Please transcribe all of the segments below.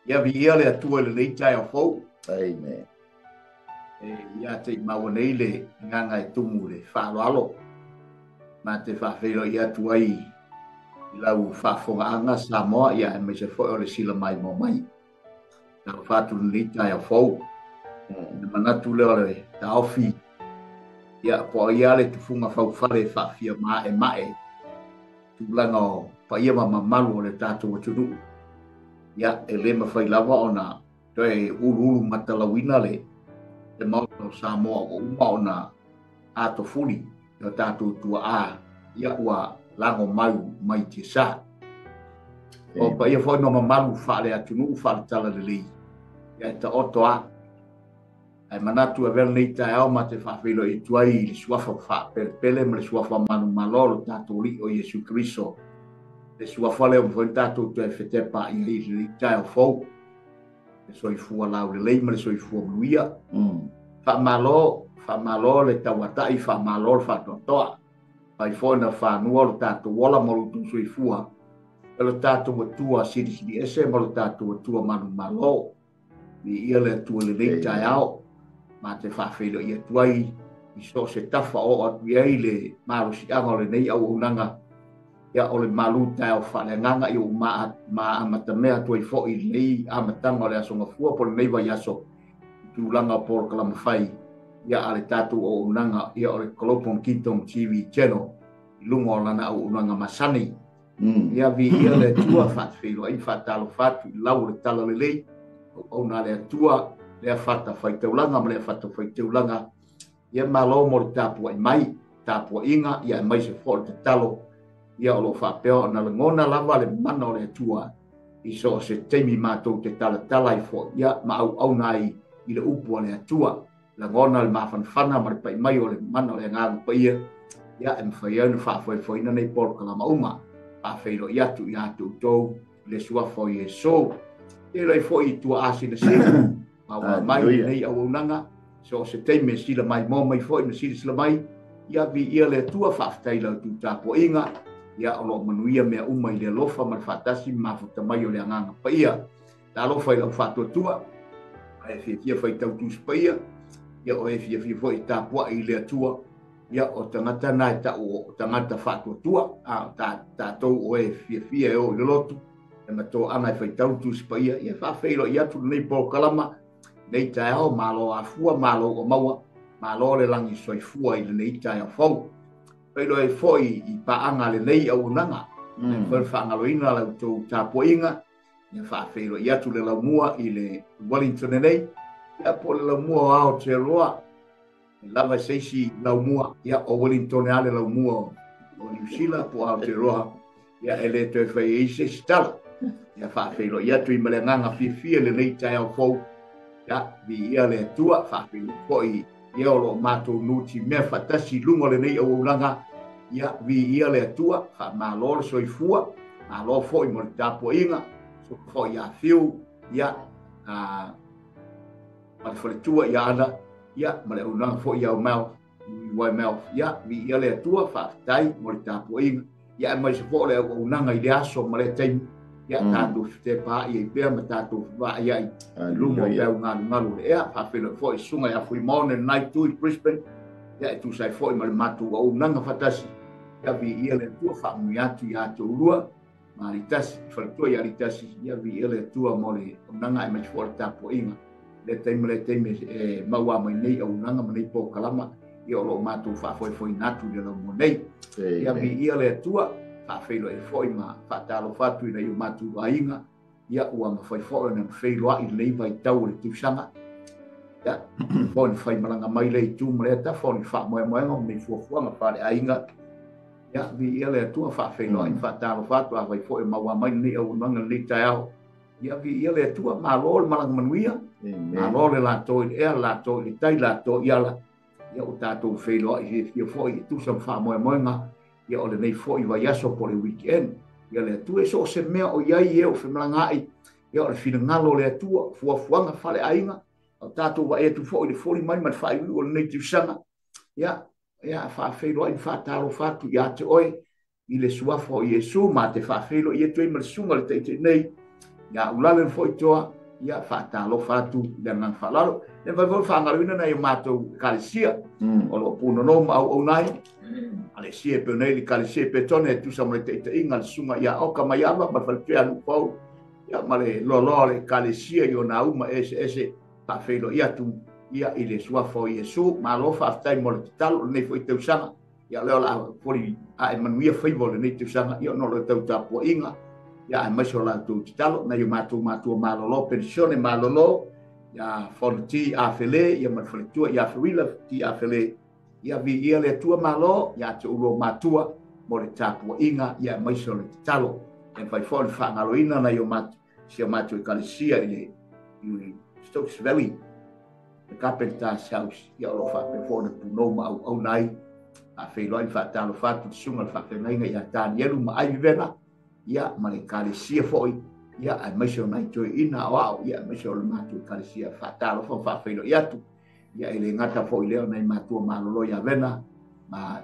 Ia viia le Atua i lenei taeao fou. Amen. E ia te i maua nei le agaga e tumu i le faaaloalo. Ma te faafeiloai atu ai i lau faafofogaaga Samoa, ia aemaise foi o le sila maimoa mai. Talofa atu i lenei taeao fou. Ona manatu lea o le taofi, ia po o ai lava le tufuga faufale e faafia maemae tulaga o paia ma mamalu o le tatou atunuu, ia e le mafai lava ona toe uluulu matalauina le Maota o Samoa ua uma ona atofuli e o tatou tuaa, ia ua lago mau mai tiasa. O paia foi ma mamalu faale-atunuu faale-talalelei, ia e taoto a. Ae manatu e avea lenei taeao ma te faafeiloai atu ai i le suafa faapelepele ma le suafa manumalo o le tatou Alii o Iesu Keriso. Le suafa lea ua mafai ona tatou toe fetepaai ai i lenei taeao fou. Le soifua laulelei ma le soifua manuia. Faamalo, faamalo le tauatai, faamalo le faatoatoa. Fai foi na fanua lo tatou ola ma lo outou soifua, e lo tatou Atua silisili ese ma lo tatou Atua manumalo. Viia le Atua i lenei taeao, ma te faafeiloai atu ai i so o se tafa o oo atu i ai le malosiaga o lenei auaunaga, ia o le malu taeao faaleagaga, ia ua ma amatamea atu ai foi i lenei amataga o le Aso Gafua po o lenei vaiaso i tulaga o polokalama fai ia a le tatou auaunaga, ia o le Global Kingdom TV Channel i luga o lana auaunaga masani. Ia viia le Atua, faafeiloai ma faatalofa atu i lau o le talalelei, auauna a le Atua, lea fata faitaulaga ma lea fata faitaulaga. Ia malo mo le tapuai mai, tapuaiga, ia aemaise foi o le tatalo, ia o lo o faapea ona lagona lava le mana o le Atua i so o se taimi matou te talatala ai foi, ia ma auauna ai i le upu a le Atua. Lagona le mafanafana ma le pai mai o le mana o le Agaga Paia, ia e mafai ai ona faafoefoeina nei polokalama uma. Faafeiloai atu ia te outou i le suafa o Iesu. Feiloai foi i tuaasinasina ma ua mai lenei auaunaga, so o se taimi e sila maimoa mai foi ma silasila mai, ia viia le Atua, faafetai i la outou tapuaiga, ia o lo o manuia mea uma i le alofa ma le faatasi ma mafuta mai o le Agaga Paia. Talofa i lau faatuatua, a e fiafia faitau Tusi Paia, ia o e fiafia foi e tapuai i le Atua, ia o tagata na e tau o tagata faatuatua, a o tatou o e fiafia e o i le lotu, e matoaga e faitau Tusi Paia, ia faafeiloai atu lenei polokalama, lenei taeao, malo afua, malo ua maua, malo le lagi soifua i lenei taeao fou. Feiloai foi i paaga a lenei auaunaga, e foi le faagaloina la outou tapuaiga, ia faafeiloai atu le laumua i le Wellington nei, ia po o le laumua o Aotearoa, e lava se isi laumua, ia o Wellington lava le laumua o Niu Sila po o Aotearoa, ia e le toe fai ai se isi tala. Ia faafeiloai atu i ma le agaga fiafia i lenei taeao fou, ia viia le Atua, faafeiloai foi ia o lo o matou nutimea faatasi i luga o lenei auaunaga, ia viia le Atua, faamalo le soifua, malo foi mo le tapuaiga, suka foi ia Fiu, ia ma le faletua ia Ana, ia ma le auaunaga foi ia Mel, Waimel, ia viia le Atua, faafetai mo le tapuaiga, ia aemaise foi o le auaunaga i le aso ma le taimi, ia tatou fetepaai ai pea ma tatou fevaai ai i luga o peau galugalu o le ea, faafeiloai foi i susuga ia Fuimaone lenai itu i Brisbane, ia e tusa ai foi ma le matou auaunaga faatasi, ia viia le Atua, faamanuia atu ia te oulua ma Alitasi, i faletua ia Alitasi, ia viia le Atua mo le auaunaga aemaise foi o le tapuaiga. Le taimi ma le taimi e maua mai nei auaunaga ma nei polokalama, ia o lo o matou faafoefoeina atu i le laumua nei. Ia viia le Atua, faafeiloai foi ma faatalofa atu i nai o matou aiga, ia ua mafai foi ona feiloai i lenei vaitau o le tausaga. Ia, foi na faimalaga mai le itu ma lea tafa o ni faamoemoega o nei fuafuaga faaleaiga. Ia, viia le Atua, faafeiloai, faatalofa atu, afai foi o maua mai lenei auaunaga i lenei taeao. Ia viia le Atua, malo le malaga manuia, malo le latou i le ea, latou i le tai, latou i ala. Ia ua tatou feiloai fiafia foi e tusa ma faamoemoega, ia o lenei foi vaiaso po o le weekend. Ia le Atua e so o se mea o i ai e o femalagaai, ia o le finagalo o le Atua, fuafuaga faaleaiga, o tatou vaai atu foi i le foli mai ma le faaiuiu o lenei tausaga. Ia, ia faafeiloai ma faatalofa atu ia te oe i le suafa o Iesu, ma te faafeiloai atu ai ma le susuga o le Taitai nei, Ia ulale le foi toa, ia faatalofa atu i le agaga faaaloalo. E mafai foi ona faagaloina nai o matou ekalesia o lo o punono ma auauna ai. Ekalesia e pei ona i ai le ekalesia i Petone e tusa ma le taitaiga a le susuga ia Oka Maiava ma le faletua ia Nuupau, ia ma le loaloa o le ekalesia i ona auma eseese faafeiloai atu ia i le suafa o Iesu. Malo faafetai mo le tatalo o lenei foi tausaga. Ia o lea o le a foli ae manuia faiva o lenei tausaga, ia ona o le tau tapuaiga, ia aemaise o la outou tatalo, nai o matou matua malolo, penisione malolo, ia Fonoti Afele, ia ma le faletua ia Feuila T Afele, ia viia le Atua malo, ia te oulua matua mo le tapuaiga, ia aemaise o le tatalo. E mafai foi ona faagaloina nai o matou, si o matou ekalesia i le i Stokes Valley, le Carpenter's House, ia o lo o faapea foi ona punou ma auauna ai. Faafeiloai ma faatalofa atu i le susuga i le faafeagaiga ia Tanielu ma Ivy Vena, ia ma le ekalesia foi, ia aemaise o nai toeaiina aoao, ia aemaise o le matou ekalesia. Faatalofa ma faafeiloai atu. Ia e le gata foi i lea o nai matua malolo ia Vena ma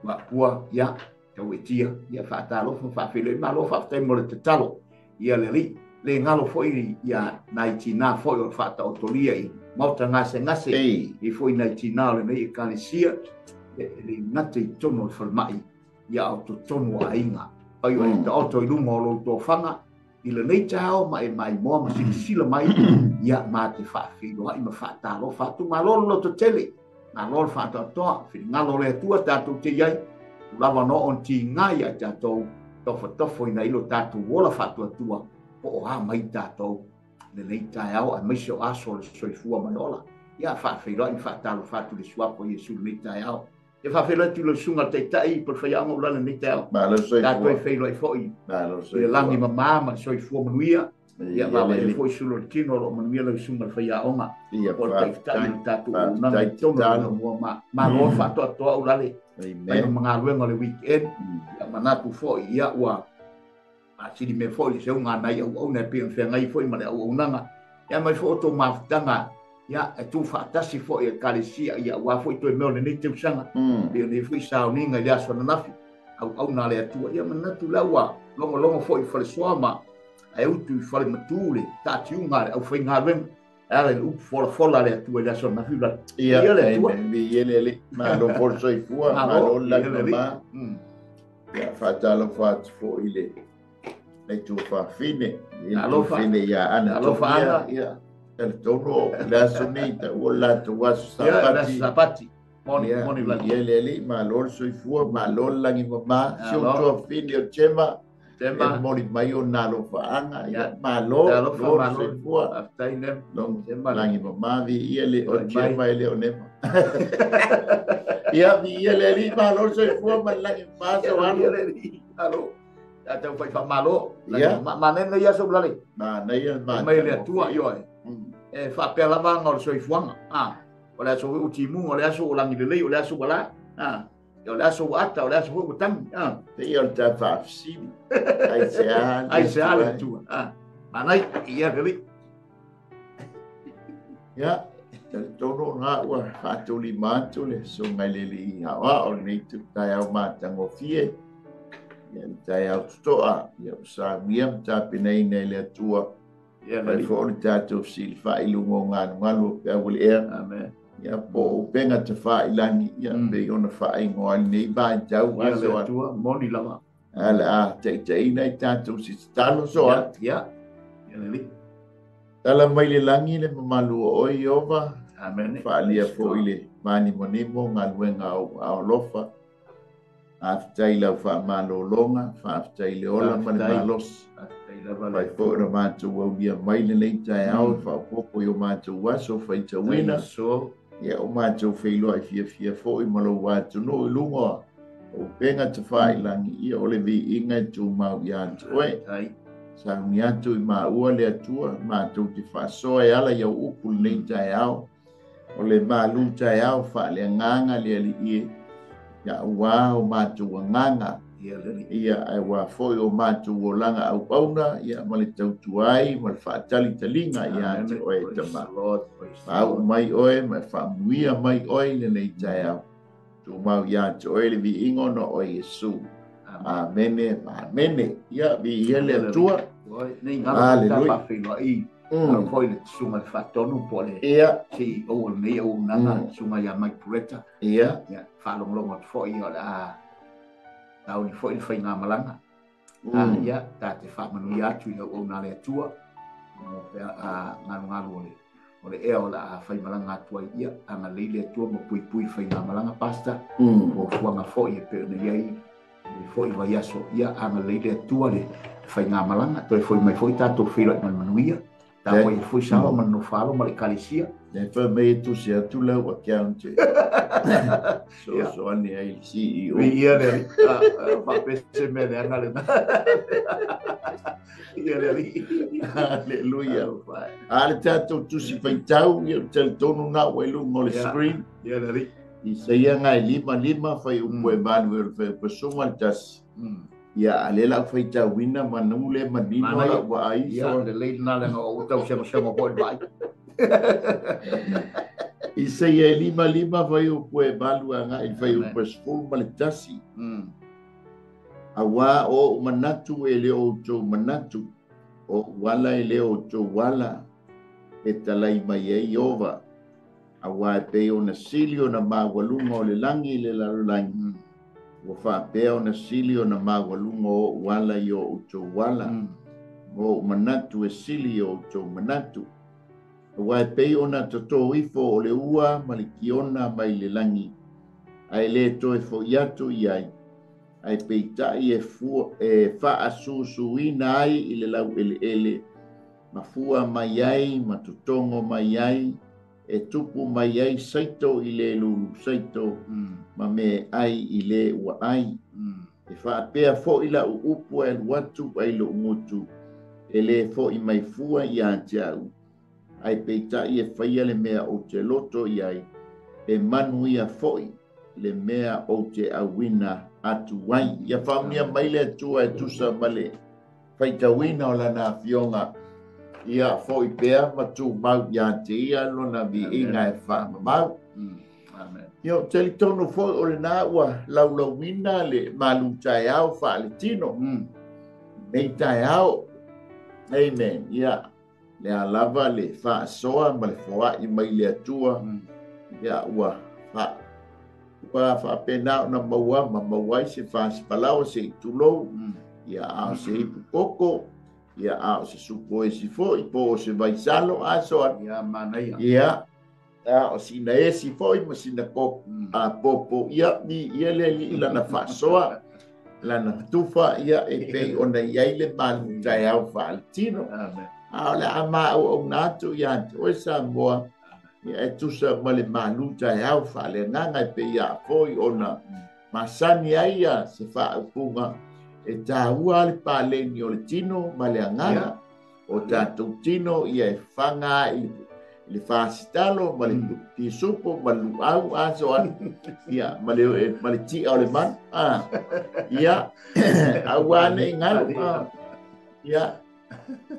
Uapua, ia Tauetia, ia faatalofa ma faafeiloai. Malo faafetai mo le tatalo. Ia le alii, le galo foi ia nai tinā foi o le faataotolia i maota gasegase, i foi nai tinā o lenei ekalesia, e le gata i totonu o le falemai, ia o totonu o aiga. Pai o e taoto i luga o lou tofaga i lenei taeao ma e maimoa ma silasila mai, ia ma te faafeiloai ma faatalofa atu. Malo le lototele, malo le faatoatoa, finagalo o le Atua tatou te i ai, ua lava nō ona tiga ia i tatou tofotofoina ai lo tatou ola faatuatua po o a mai tatou lenei taeao aemaise o aso o le soifua ma le ola. Ia faafeiloai ma faatalofa atu i le suafa o Iesu lenei taeao. Ia faafeiloai atu i lau susuga i le Taitai po o le faiaoga ua lala lenei taeao. Malo le soifua. Tatou e feiloai foi Malo le i le lagi soifua. mama ma le soifua manuia. Ia Ia vaavaai le foi sulu o le tino o lo o manuia lau susuga i le faiaoga Ia po o le Taitai o faafetai. le tatou auaunaga Faafetai i totonu o le tatalo. Vaimauga. Malo le faatoatoa ulale mai Amen. ma galuega o le weekend. Ia manatu foi ia ua faasili mea foi le seuga a nai auauna e pei ona feagai foi ma le auaunaga. Ia mai foi o tou mafutaga, ia e tuufaatasi foi e ekalesia ia aua foi toe mea o lenei tausaga. Pei ona i ai foi sauniga i le aso ananafi, auauna a le Atua. Ia manatu la ua logologo foi i falesoa ma ae utu i falematu le taatiuga a le aufaigaluega. E ala i le upu folafola a le Atua i le aso ananafi ulale. Ia, Ia le Atua. amen. Viia le Alii. Malo foi le soifua, Malo, malo le ia lagi le Alii. mama. Ia faatalofa atu foi i le tuafafine, i le Alofa. tuafafine ia Ana Alofa Togia. Ana. Ia, talitonu o le aso nei, taua le latou aso Ia, le aso Sapati. Sapati. Moni, Ia, moni ulale. viia le Alii, malo le soifua, malo le lagi mama. Si o Alo. tuafafine o Tema, Tema. e moli mai o nā alofaaga. Ia, Ia. malo, Alofa, lo le malo. soifua. Faafetai, Nem. Long Tema. lagi mama, viia le o Mai. Tema e le o Nema. Ia, viia le Alii, malo le soifua ma le lagi mama, Ia, so viia alo. le Alii, malo. Ia tau fai faamalo. Ia. Manene ia so ulale. Manaia le Mai le Atua, matagofie. ioe. E faapea lava aga o le soifuaga. O le aso foi ua timuga, o le aso ua lagilelei, o le aso ua la. Ia, o le aso ua ata, o le aso foi ua tagi. Ia o le ta faafesili. Ai se a le Ai se a le Atua. Atua. Manai, ia le Alii. Ia, talitonu o ngā ua faatolima atu le susuga i le Alii Aoao lenei taeao matagofie. Ia, le taeao totoa, ia ua saunia ma tapenaina e le Atua. Ia, le Fai Alii. foi o le tatou fesilifa'i i luga o galugalu o peau o le ea. Amen. Ia, po o upega tafailagi, ia, pei ona faaigoa ai lenei vaitau Ia, le aso atu. Atua, moni lava. A le a taitaiina i tatou se tatalo so atu. Ia, ia, le Alii. Tala mai le lagi le mamalu o oe, Ieova. Amen. Faalia foi le manimonimo galuega o aolofa. Faafetai lau faamalologa, faafetai le ola ma le Faafetai. malosi. Faafetai lava le Fai foi ona matou aulia mai lenei taeao, faaopoopo i o matou aso faitauina. So. Ia, o matou feiloai fiafia foi ma lou atunuu i luga o upega tafailagi, ia o le viiga e tumau ia te oe. Faafetai. Sauni atu i maua le Atua, matou te faasoa e ala i au upu lenei taeao. O le malu taeao faaleagaga le Alii e. Ia ua o matou agaga. Ia, le Alii. Ia, ae ua foi o matou olaga auauna, ia, ma le tautua ai, ma le faatalitaliga ia Amen. te oe Praise tama. the Lord, praise the Faau Lord. mai oe, ma faamuia mai oe lenei taeao. Tumau ia te oe le viiga ona o Iesu. Amen. Amene, amene. Ia, viia le Amen. Atua. Oi, nei ngalo ta faafeiloai alo foi le susuga le faatonu po le CEO o lenei auaunaga, susuga ia Mike Pureta. Ia, faalogologo atu foi o le a tauni foi le faigamalaga. Ia, ta te faamanuia atu i le auauna a le Atua mo pea galugalu o le ea o le a faimalaga atu ai. Ia, agalelei le Atua ma puipui le faigamalaga, Pastor. Fuafuaga foi e pei ona i ai foi vaiaso. Ia, agalelei le Atua le faigamalaga. Toe foi mai foi tatou feiloai ma le manuia. Tapuai foi Salo ma le nofo ma le ekalesia. Le fai mai e tusi atu lau account so so ane ai le CEO. Ia le faapese mea leaga lena. Ia le alii. Aleluia. A le tatou tusi faitau, ia talitonu na ua i luga o le screen. Ia le alii. Isaia gai 55 fai upu e 8 e o le fai upu e 11. Ia, a le lau faitauina manu le manino lau vaai. Ia, lelei lena leaga o tau segosego foi le vaai. Isaia e 55 fai upu e 8 agai i fai upu e 11. Auā o ou manatu e le o outou manatu, o ou ala e le o outou ala, e talai mai ai Ieova. Auā e pei ona sili ona maualuga o le lagi i le lalolagi, ua faapea ona sili ona maualuga o ou ala i o outou ala, ma ou manatu e sili i o outou manatu. Auā e pei ona totō ifo o le ua ma le kiona mai le lagi, ae le toe fo'i atu i ai, ae peitai e fua e faasusuina ai i le laueleele, ma fua mai ai ma totogo mai ai, e tupu mai ai saito i le lulu saito, ma me ai i le ua ai. E faapea fo'i la'u upu e alu atu ai lo'u gutu, e lē fo'i mai fua iā te a'u, ae peitai e faia le mea ou te loto i ai, e manuia fo'i le mea ou te auina atu ai. Ia faaunia mai le Atua e tusa ma le faitauina o lana afioga, ia fo'i pea ma tumau iā te ia lona viiga e faamamau. Amen. Ia, o talitonu foi o lena ua laulauina le malu taeao faaletino. Nei taeao. Amen. Ia, le a lava le faasoa ma le foa'i mai le Atua. Ia, ua ua faapena ona maua ma maua ai se fasipalaoa se i tulou. Ia, a o se ipu koko. Ia, a o se supo esi foi, po o se vaisalo aso. Ia, manaia. Ia, a o sina esi foi ma sina koko a popo. Ia, mi ia le alii lana faasoa, lana tufa, ia e pei ona i ai le malu taeao faaletino. Amen. A o le a maauauna atu iā te oe Samoa, ia e tusa ma le malu taeao faaleagaga e pei a foi ona masani ai ia se faaupuga e tāua le paleni o le tino ma le agaga. O tatou tino ia e faga i le fasitalo ma le pisupo ma le luau aso ia ma le ti'a o le manu. Ia, auā nei galu. Ia,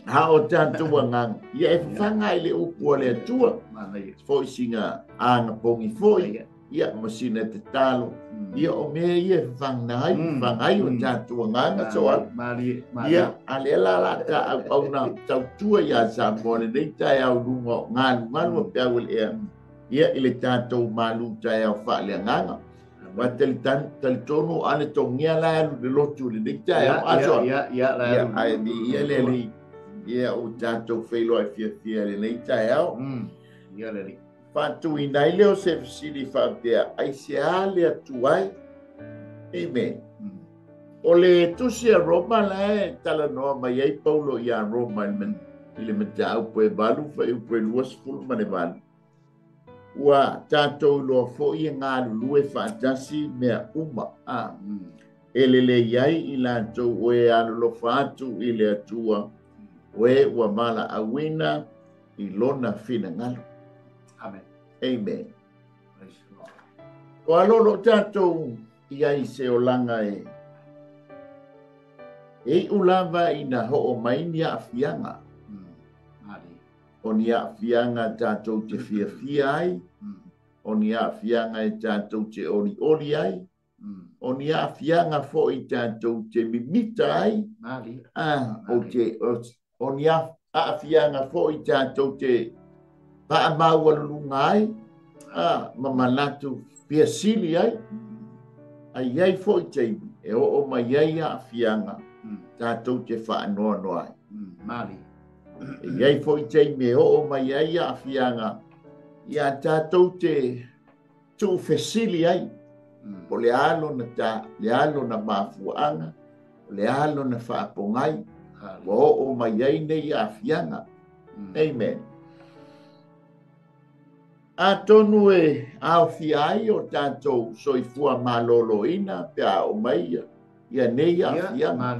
a o tatou agaga ia e fafaga i le upu a le Atua foi sina agapogi foi, ia ma sina tatalo. Ia o mea ia e fafaga ai, fafaga ai o tatou agaga soala. Ia, a lea la la ta auauna tautua iā Samoa lenei taeao luga o galugalu a peau e le ea, ia i le tatou malu taeao faaleagaga. Wa talitonu a le togia la alu le lotu lenei taeao aso. Ia, la Ia, ae mi ia le alii, ia o tatou feiloai fiafia lenei taeao. Ia le alii. Faatuina ai lea o se fesili faapea, aisea le atu ai? Amen. O le tusi a Roma la e talanoa mai ai Paulo iā Roma i le mataupu e 8 fai upu e 28. Ua tatou iloa foi e galulue faatasi mea uma a e lelei ai i latou o e alolofa atu i le Atua, o e ua valaauina i lona finagalo. Amen. Amen. Praise the Lord. O alo lo tatou i ai se olaga e e iu lava ina ho'o mai ni aafiaga. O ni aafiaga tatou te fiafia ai, o ni aafiaga e tatou te olioli ai, O ni aafiaga foʻi tatou te mimita ai, o ni aafiaga foʻi tatou te faamaualuluga ai, ma manatu fiasili ai. Ai ai foʻi taimi e oo mai ai aafiaga tatou te faanoanoa ai. E iai foʻi taimi e oo mai ai aafiaga ia tatou te tuufesili ai. Po le a lona ta, le a lona mafuaaga, o le a lona faapogai, ua oo mai ai nei aafiaga. Amen. Atonu e aofia ai o tatou soifua malōlōina pe a oo mai ia nei aafiaga.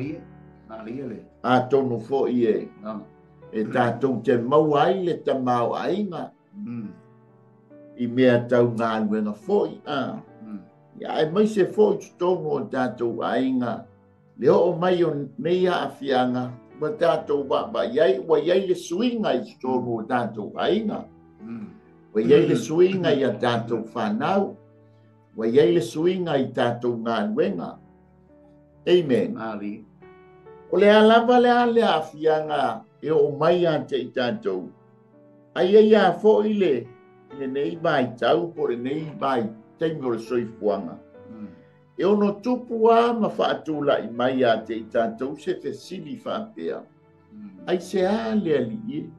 Atonu foʻi e tatou te maua ai le tamaoaiga i mea tau galuega foʻi. Ia e maise foʻi totonu o tatou aiga le oo mai o nei aafiaga ua tatou vaavaai ai, ua iai le suiga i totonu o tatou aiga. Ua iai le suiga ia tatou fanau, ua iai le suiga i tatou galuega. Amen. O le a lava le a le aafiaga e oo mai ia te i tatou, ai ai a foʻi le lenei vaitau po o lenei vaitaimi o le soifuaga. E ono tupu a ma faatulaʻi mai ia te i tatou se fesili faapea, ai se a le alii e?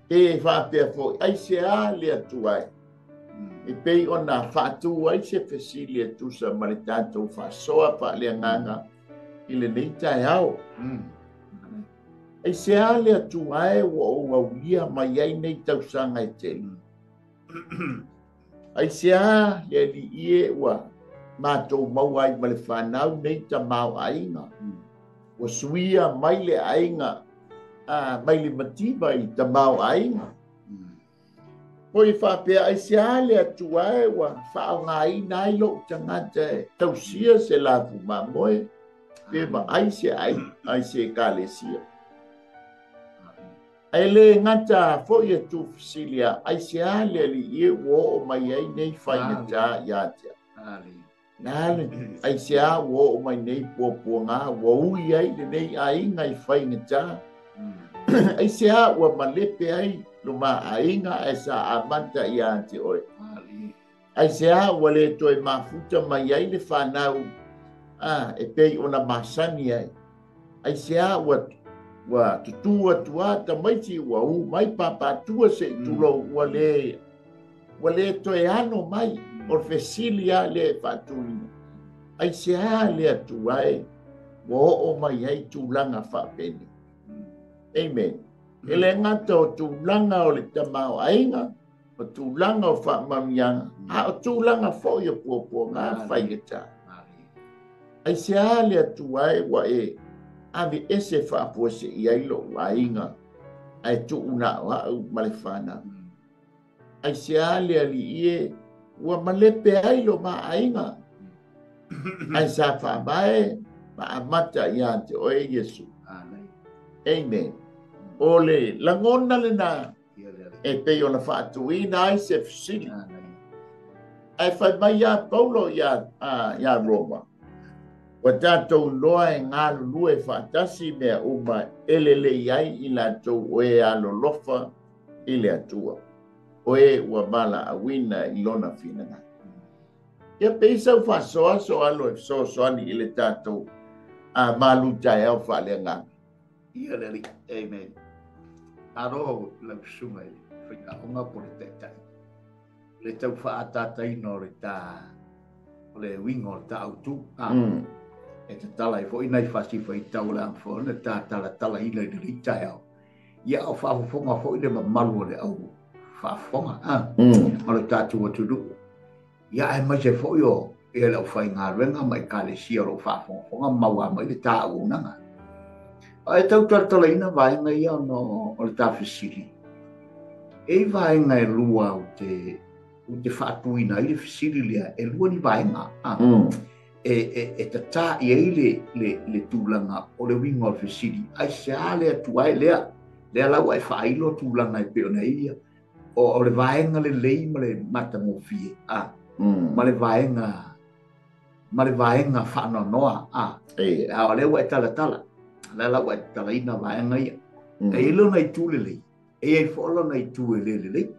Pe faapea foʻi, ai se a le Atua e? E pei ona faatū ai se fesili e tusa ma le tatou faasoa faaleagaga i lenei taeao. Ai se a le Atua e ua ou aulia mai ai nei tausaga e tele? Ai se a le alii e ua matou maua ai ma le fanau nei tamaoaiga? Ua suia mai le aiga mai le mativa i tamaoaiga. Poi faapea, ai se a le Atua e ua faaaogāina ai lou tagata e tausia se lafu mamoe pe vaai se ai ai se ekalesia. Ae lē gata foʻi e tuufesilia, ai se a le alii e ua oo mai ai nei faigatā iā te au? Na le ai se a ua oo mai nei puapuagā ua ui ai lenei aiga i faigatā? Ai se a ua malepe ai lomā aiga ae sa amata iā te oe? Ai se a ua lē toe mafuta mai ai le fanau e pei ona masani ai? Ai se a ua tutū atu a tamaiti ua ū mai pāpātua se i tulou ua lē toe ano mai? O le fesili a lea e faatulina, ai se a le Atua e ua oo mai ai tulaga faapeni? Amen. E lē gata o tulaga o le tamaoaiga, o tulaga o faamanuiaga, a o tulaga foʻi o puapuagā faigatā. Ai se a le Atua e ua e ave ese faafuaseʻi ai loʻu aiga ae tuu na o aʻu ma le fanau? Ai se a le alii e ua malepe ai lo ma aiga ae sa faavae ma amata iā te oe Iesu? Amen. O le lagona lenā e pei ona faatuina ai se fesili. Ae fai mai iā Paulo iā Roma, ua tatou iloa e galulue faatasi mea uma e lelei ai i latou o e alolofa i le Atua, o e ua valaauina i lona finagalo. Ia pei sau faasoaso alo e fesoasoani i le tatou malu taeao faaleagaga. Ia le Alii. Amen. Alo lau susuga i le faiaoga po le taitai. Le tau faaatataina o le tā, o le uiga o le tā autū. E tatala ai foʻi nai fasifa i tau o le aga le tā talatalaina i lenei taeao. Ia o faafofoga foʻi le mamalu o le au faafofoga o le tatou atunuu. Ia ae maise foʻi o ia le aufaigaluega ma ekalesia o loo faafogafoga ma maua mai le tā auaunaga. Ae tau talatalaina vaega ia ona o le tā fesili. E i vaega e lua o te faatuina ai le fesili lea, e lua ni vaega. E tatā i ai le tulaga o le uiga o le fesili. Ai se a le Atua e lea, lea lau e faailo tulaga e pei ona ia. O le vaega lelei ma le matagofie, ma le vaega Ma le vaega faanoanoa a. A o lea ua e talatala. Lea la ua e tatalaina vaega ia. E i ai lona itu lelei, e i ai foi lona itu e le lelei.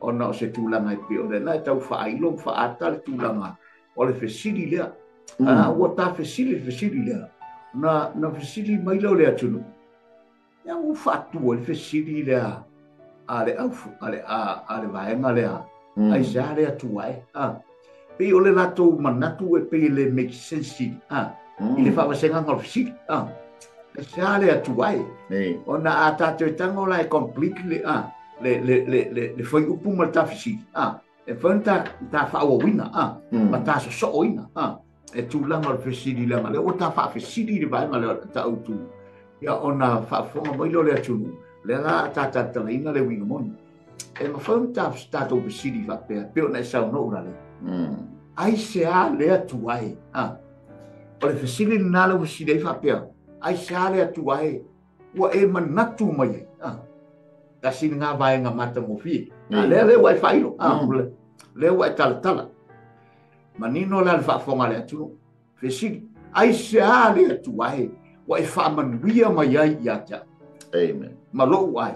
Ona o se tulaga e pei o lena e tau faailo ma faaata le tulaga o le fesili lea. Ua ta fesili le fesili lea, na fesili mai lea o le atunuu. Ia ua faatua le fesili lea a le au a le vaega lea. Aisea le Atua e. Pei o le latou manatu e pei le make sense i le faavasegaga o le fesili. Aisea le Atua e. Ona a tatou e tago la e complete le le fuaiupu ma le ta fesili. E fai ona ta faaauauina ma ta sosooina e tulaga o le fesili leaga lea ua ta faafesili i le vaega lea ta autu. Ia ona faafofoga mai lea o le atunuu, lea la ta talatalaina le uiga moni. E mafai ona tatou fesili faapea, pei ona e saunoa Ulalei. Aisea le Atua e. O le fesili lena lea ua fesili ai faapea, aisea le Atua e ua e manatu mai ai. Tasi lena vaega matagofie. Lea lea ua e faailo, lea ua e talatala. Manino la le faafofoga a le atunuu. Fesili, aisea le Atua e ua e faamanuia mai ai ia te au. Amen. Ma lou ai.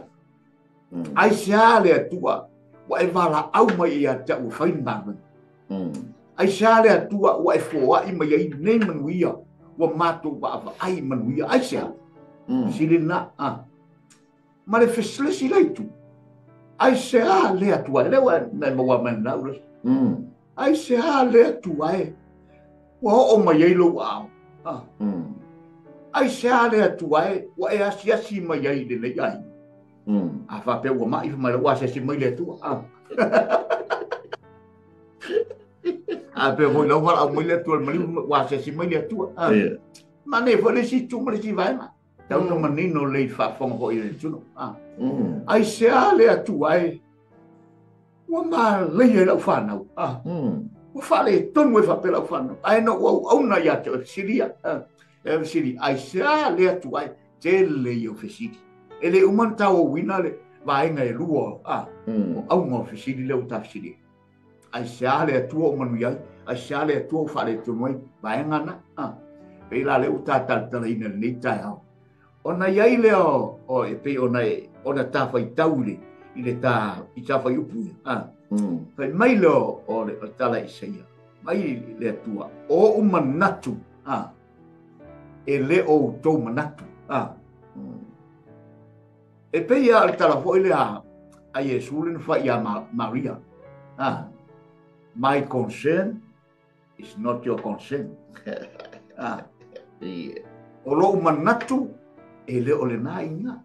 Aisea le Atua ua e valaau mai ia te au ua fai le galuega. Aisea le Atua ua e foai mai ai nei manuia ua matou vaavaai manuia. Aisea. Fesili lena. Ma le fesilesi la itu. Aisea le Atua e. Lea ua e maua mai na ula. Aisea le Atua e ua oo mai ai lou aao. Aisea le Atua e ua e asiasi mai ai lenei aiga. A faapea ua mai mai ua asiasi mai le Atua. A pea foi lau valaau mai le Atua le maliu ua asiasi mai le Atua. Ma nei foi le isi itu ma le isi vaega. Tau na manino lei faafofoga foi le atunuu. Aisea le Atua e ua malaia i lau fanau. Ua faaletonu e faapea lau fanau. Ae na ua auauna ia te oe fesilia. E fesili, aisea le Atua e tele ia o fesili. E le uma na tauauina le vaega e lua o auga o fesili lea ua ta fesili. Aisea le Atua o manuia ai, aisea le Atua o faaletonu ai, vaega na. Pei la lea ua ta talatalaina lenei taeao. Ona i ai lea o e pei ona e ona ta faitau i le ta i ta fuaiupu ia. Fai mai lea o le tala Isaia, mai le Atua, o ou manatu e le o outou manatu. E pei a le tala foi lea a Iesu le na fai ia Maria. My concern is not your concern. O lou manatu e le o lena iga.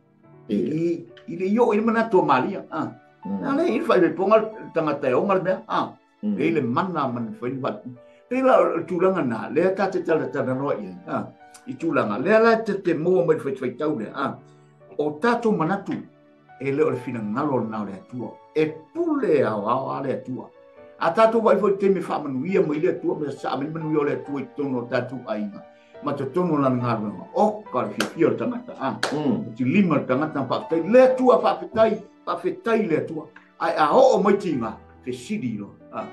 I le i oo i le manatu o Maria. Na le i fai le ponga le tagata e oga le mea. E le mana man fai ni watu. Pei la o tulaga na, lea ta te talatalanoa i ai. I tulaga, lea la te maua mai le faitfaitau lea. O tatou manatu, e le o le finagalo lena o le Atua. E pule aoao a le Atua. A tatou vaai foi i le taimi e faamanuia mai le Atua, ma sasaa mai manuia o le Atua i totonu o tatou aiga, ma totonu o lana galuega. Oka le fiafia o le tagata. O te lima le tagata na faafetai. Le Atua faafetai, faafetai le Atua. Ae a oo mai tiga, fesili loa.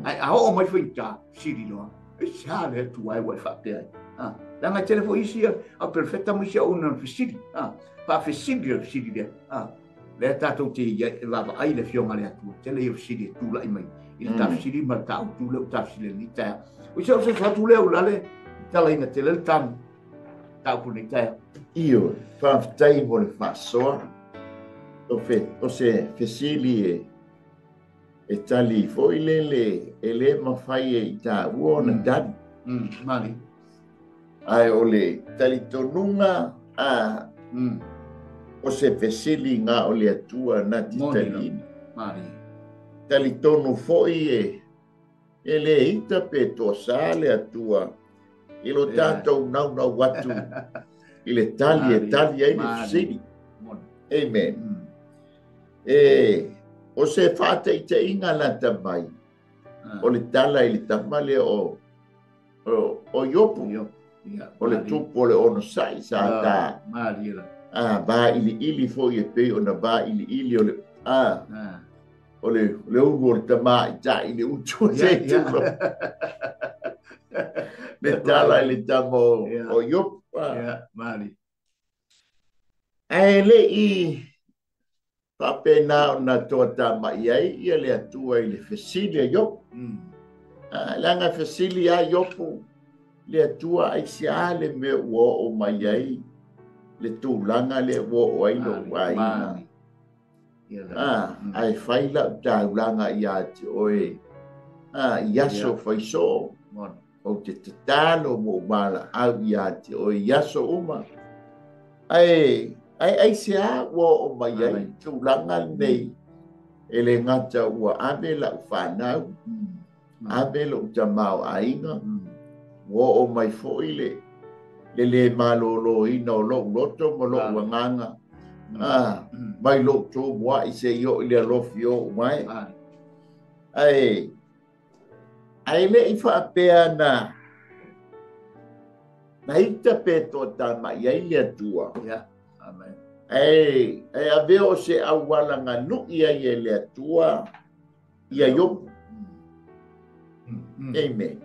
Ae a oo mai faigata, fesili loa. Aisea le Atua e ua e faapea ai. Leaga e tele foi isi a perofeta ma isi auauna na fesili. Faafesili le fesili lea. Lea tatou te vaavaai le afioga a le Atua. Tele ia fesili e tulai mai i le tafesili ma le tautu lea ua tafesili ai lenei taeao. O se oso atu lea Ulale, talaina tele le tamu. Taupu lenei taeao. Ioe, faafetai mo le faasoa. O se fesili e tali foi lele e le mafai e i taua ona tali. Mali. Ae o le talitonuga o se fesili ngā o le Atua na te taliina. Mali. Talitonu foi e le ita pe toa sa le Atua i lo tātou naunau atu i le tali e tali ai le fesili. Amen. E o se whāteiteinga lata mai, o le tala i le tamale o Iopu, o le tupu o le onosai sa tā. Va ili ili foi e pei ona va ili ili o le o le ulu o le tamā i tā i le utu o se tulo. Le tala i le tama o Iopu. Mali. Ae le'i faapena ona toatamai ai ia le Atua i le fesili a Iopu. Leaga e fesili a Iopu le Atua aisea le mea ua oo mai ai le tulaga lea ua oo ai lou aiga. Ae fai lau taulaga ia te oe i aso faisoo. Ou te tatalo mo valaau ia te oe i aso uma. Ae aisea ua oo mai ai tulaga lenei e le gata ua ave lau fanau, ave lou tamaoaiga, ua oo mai foi le le maloloina o lou loto ma lou agaga, mai lou tumuai seia oo i le alofi o ou mai. Ae le'i faapea na ita pe toatamai ai le Atua. Ae avea o se auala galu'i ai e le Atua ia Iopu. Amen.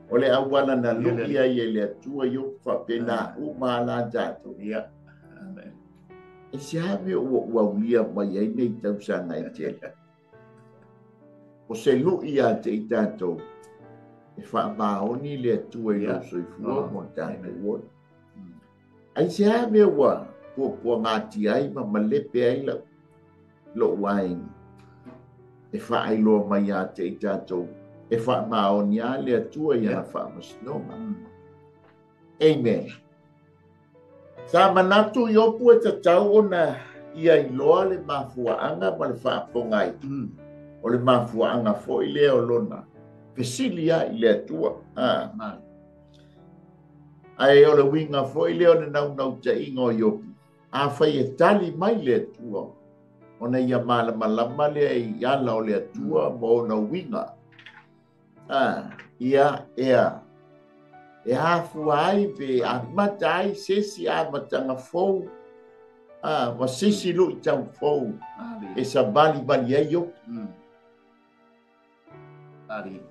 O le auala na lu'i ai e le Atua Iopu faapena uma ala tatou. E se ave ua uaulia mai ai nei tausaga e tele. O se lu'i ia te i tatou e faamaoni le Atua i lou soifua mo tatou ola. Ai se ave ua puapuagati ai ma malepe ai lou aiga. E faailoa mai ia te i tatou e faamaoni a le Atua i ana faamasinoga. Amen. Sa manatu Iopu e tatau ona ia iloa le mafuaaga ma le faafogai. O le mafuaaga foi lea o lona fesili ai i le Atua. Ae o le uiga foi lea o le naunautaiga o Iopu. Afai e tali mai le Atua, ona ia malamalama lea i ala o le Atua ma ona uiga. Ia ea e afua ai pe amata ai se isi amataga fou, ma se isi luitau fou e savalivali ai Iopu.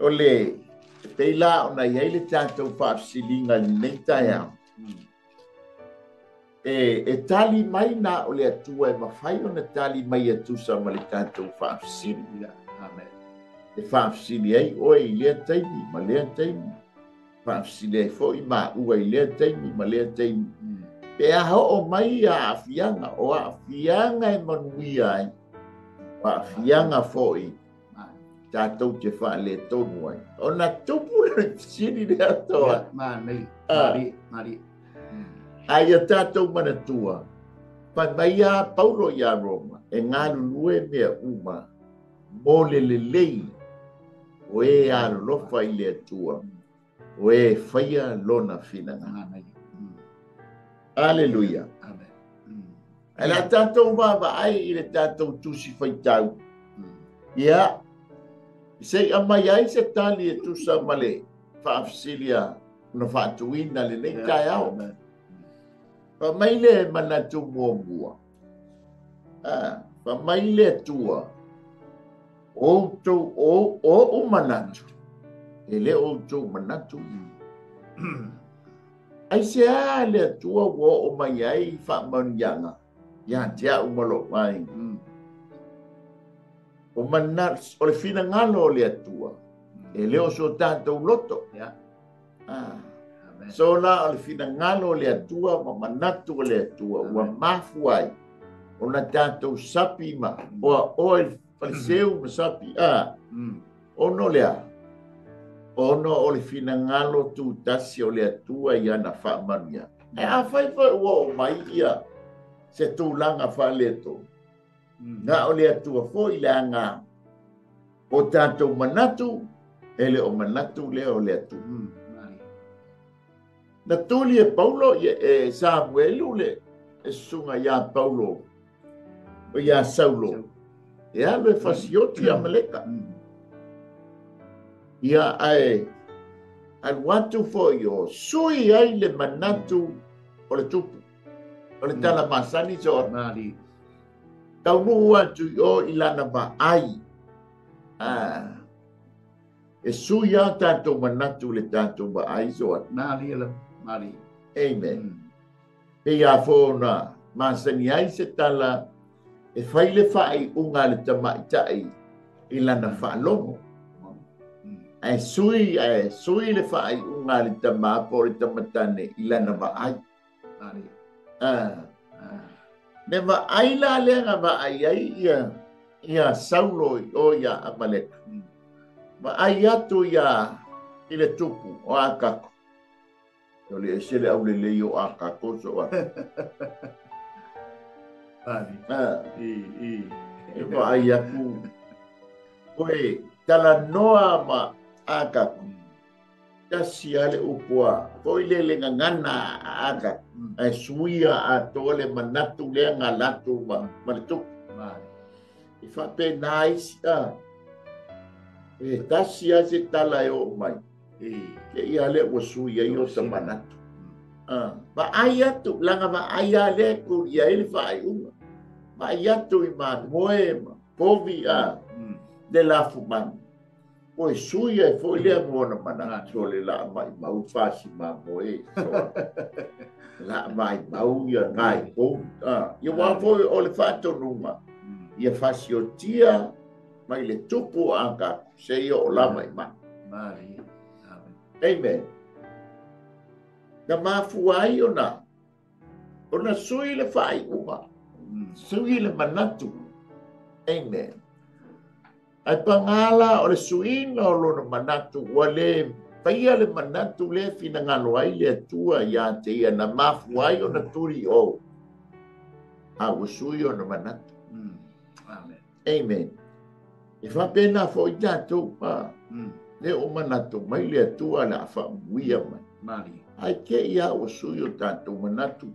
O le pei la ona i ai le tatou faafesiliga i lenei taeao. E tali mai na o le Atua e mafai ona tali mai e tusa ma le tatou faafesili. E faafesili ai oe i lea taimi ma lea taimi. Faafesili ai foi maua i lea taimi ma lea taimi. Pe a oo mai ia aafiaga, o aafiaga e manuia ai, o aafiaga foi tatou te faaletonu ai. Ona tupu le fesili le atoa. Mali. Ae ia tatou manatua, fai mai a Paulo ia Roma, e galulue mea uma mo le lelei o e alolofa i le Atua, o e faia lona finagalo. Aleluia. Ae la tatou vaavaai i le tatou tusi faitau. Ia, se i aumai ai se tali e tusa ma le faafesilia na faatuina lenei taeao. Fa mai le manatu muamua. Fa mai le Atua, outou o manatu, e le outou manatu. Ai se a le Atua ua oo mai ai faamanuiaga ia te au ma lou aiga. O le finagalo o le Atua, e le o so tatou loto. So la o le finagalo o le Atua ma manatu o le Atua ua mafua ai ona tatou sapi ma oa oe le faleseu ma sapi. Ono lea, ono o le finagalo tutasi o le Atua i ana faamanuiaga. E afai foi ua oo mai ia se tulaga faaletonu, na o le Atua foi leaga o tatou manatu, e le o manatu lea o le Atua. Na tuli e Paulo e Samuelu le susuga ia Paulo o ia Saulo e alu e fasioti Amaleka. Ia ae alu atu foi o sui ai le manatu o le tupu o le tala masani so taunuu atu i o i lana vaai. E sui a tātou manatu le tātou vaai so Mali la mali. Amen. E ia fōna masani ai se tala e fai le whai unga le tamaitai i lana whaalogo. Ae sui le whai unga le tamapo le tamatane i lana vaai. Ne vaai la lea vaai ai ia Saulo o ia Amaleka. Vaai atu ia i le tupu o Akako. O le ese le au lelei o Akako so a. E vaai atu koe talanoa ma Akako. Tasi ale upua foi le le ngana Akako. Ae suia a toa le manatu lea ngā latu ma le tupu. I whapena isi a. E tasi a se tala e o mai. Ke ia le ua suia i o ta manatu. Vaai atu, langa vaai a le ku ia i le whaai unga. Vaai atu i mamoe ma povi a le lafu manu. Koe suia e foi lea mo ona manatu o le la mai mau fasi mamoe. La mai mau ia ngai povi. Ia wā foi o le whātonunga. Ia fasiotia mai le tupu a ka se ia o la mai mai. Amen. Na mafua ai ona sui le whaiunga. Sui le manatu. Amen. Ai pangala o le suina o lona manatu ua le paia le manatu le finangalo ai le atua ia te ia na mafua ai ona turi o. A ua sui ona manatu. Amen. Amen. E whapena fo i tātou pa. Le o manatu mai le atua le a whaamuia mai. Mali. Ai ke ia o sui o tātou manatu.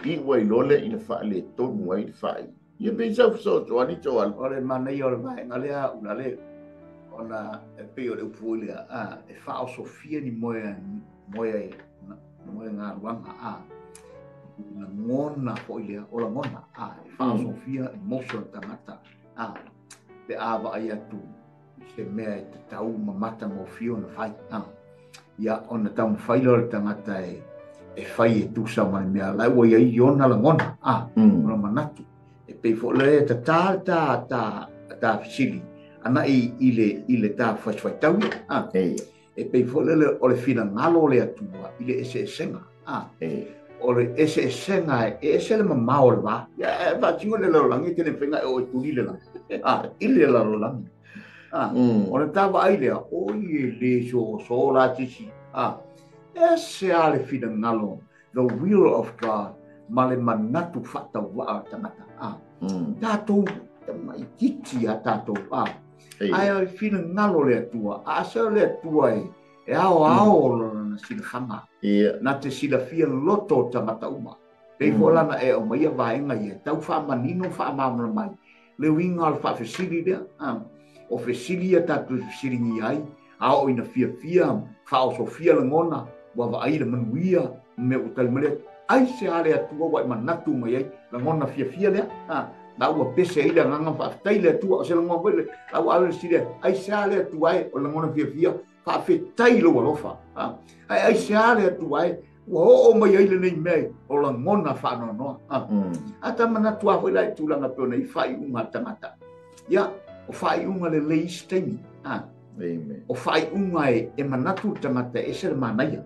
I wai lole i le wha le tonu ai le whai. Ia pei sau so to ani to al. O le mana ia o le vaenga lea ula le. Ona e pei o le upu lea. E whaosofia ni moe ngā ruanga. La ngona fo i lea. O la ngona. E whaosofia emotion tangata. Pe a vaai atu se mea e te tau mamata ngō na whai. Ia ona tau mwhaila o le tangata e whai e tūsa ma le mea. Lai ua ia i ona la ngona. Ona manatu. E pei fo le ta ta fisili. Ana i le ta whaiwhai tau ia. E pei fo le o le whina ngalo le atua i le ese esenga. O le ese esenga e ese le mamao le wā. Ia e whātingo le larolangi te le whenga e o e turi le langi. I le larolangi. O le tawa ai lea, o i e le so so la tisi. Ese a le whina ngalo, the will of God, ma le manatu whata waa tangata. Tātou, mai titi a tātou. Ai o le whina ngalo le atua. A se le atua e ao ao na silahanga. Na te silafia loto o tangata uma. Pei fo lana e o maia vaenga ia. Tau wha manino wha mamana mai. Le winga o le whaafesili lea. O fesili ia tātou fesilingi ai. A o ina fia fia, wha o sofia le ngona, wa vaai le manuia, me o tali. Ai se ale atua wa i manatu mai ai, la ngona fia fia lea. La ua pese ai le nganga whaafetai le atua, o se la ngona le, la ua ale sile, ai se ale atua ai, o la ngona fia fia, whaafetai lo alofa. Ai se ale atua ai, ua o mai ai le nei mea, o la ngona whaanoanoa. Ata manatu a hoi lai tūlanga pēona i whai unga tangata. Ia, o whai unga le leis taimi. Amen. O whai unga e manatu tangata e se le manaia.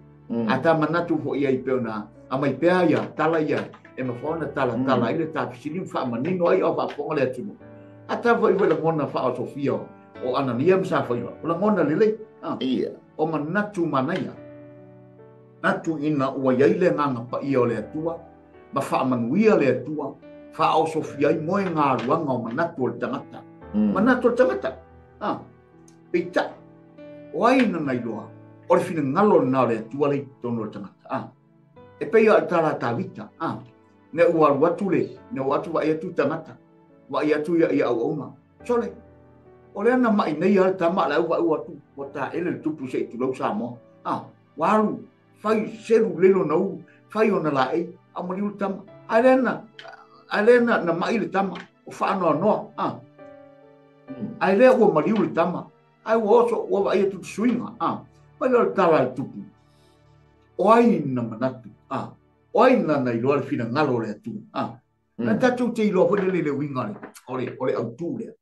Ata manatu fo ia i pēona, a mai pēa ia, tala ia, e mawhaona tala tala i le tāpisili wha manino ai o whaafonga le atuno. Ata fo i la ngona wha o Sofia o Anania msa whaila. O la ngona lele. O manatu manaia. Natu ina ua iai le nganga pa ia o le atua, ma wha manuia le atua, wha o Sofia i moe ngā ruanga o manatu o le tangata. Manatu o le tangata. Peita, o ai na nailoa, o le whina ngalo na le atua le tono o le tangata. E pei a tala tāvita. Ne ua alu atu le, ne ua atu vai atu tangata. Vai atu ia au auna. Sole, o le ana mai nei a le tama le au vai ua atu, ua tā ele le tupu se i tulau Samoa. Walu, fai selu lelo na u, fai ona la e, au mali ulu tama. Ai le na mai le tama, o whaanoa noa. Ai lea ua maliu le tama. Ai ua oso ua vaai atu suiga a. Mai le tala le tupu. O ai na manatu a. O ai na na iloa le finagalo o le Atua a. Na tatou te iloa foi le le uiga le o le autu lea.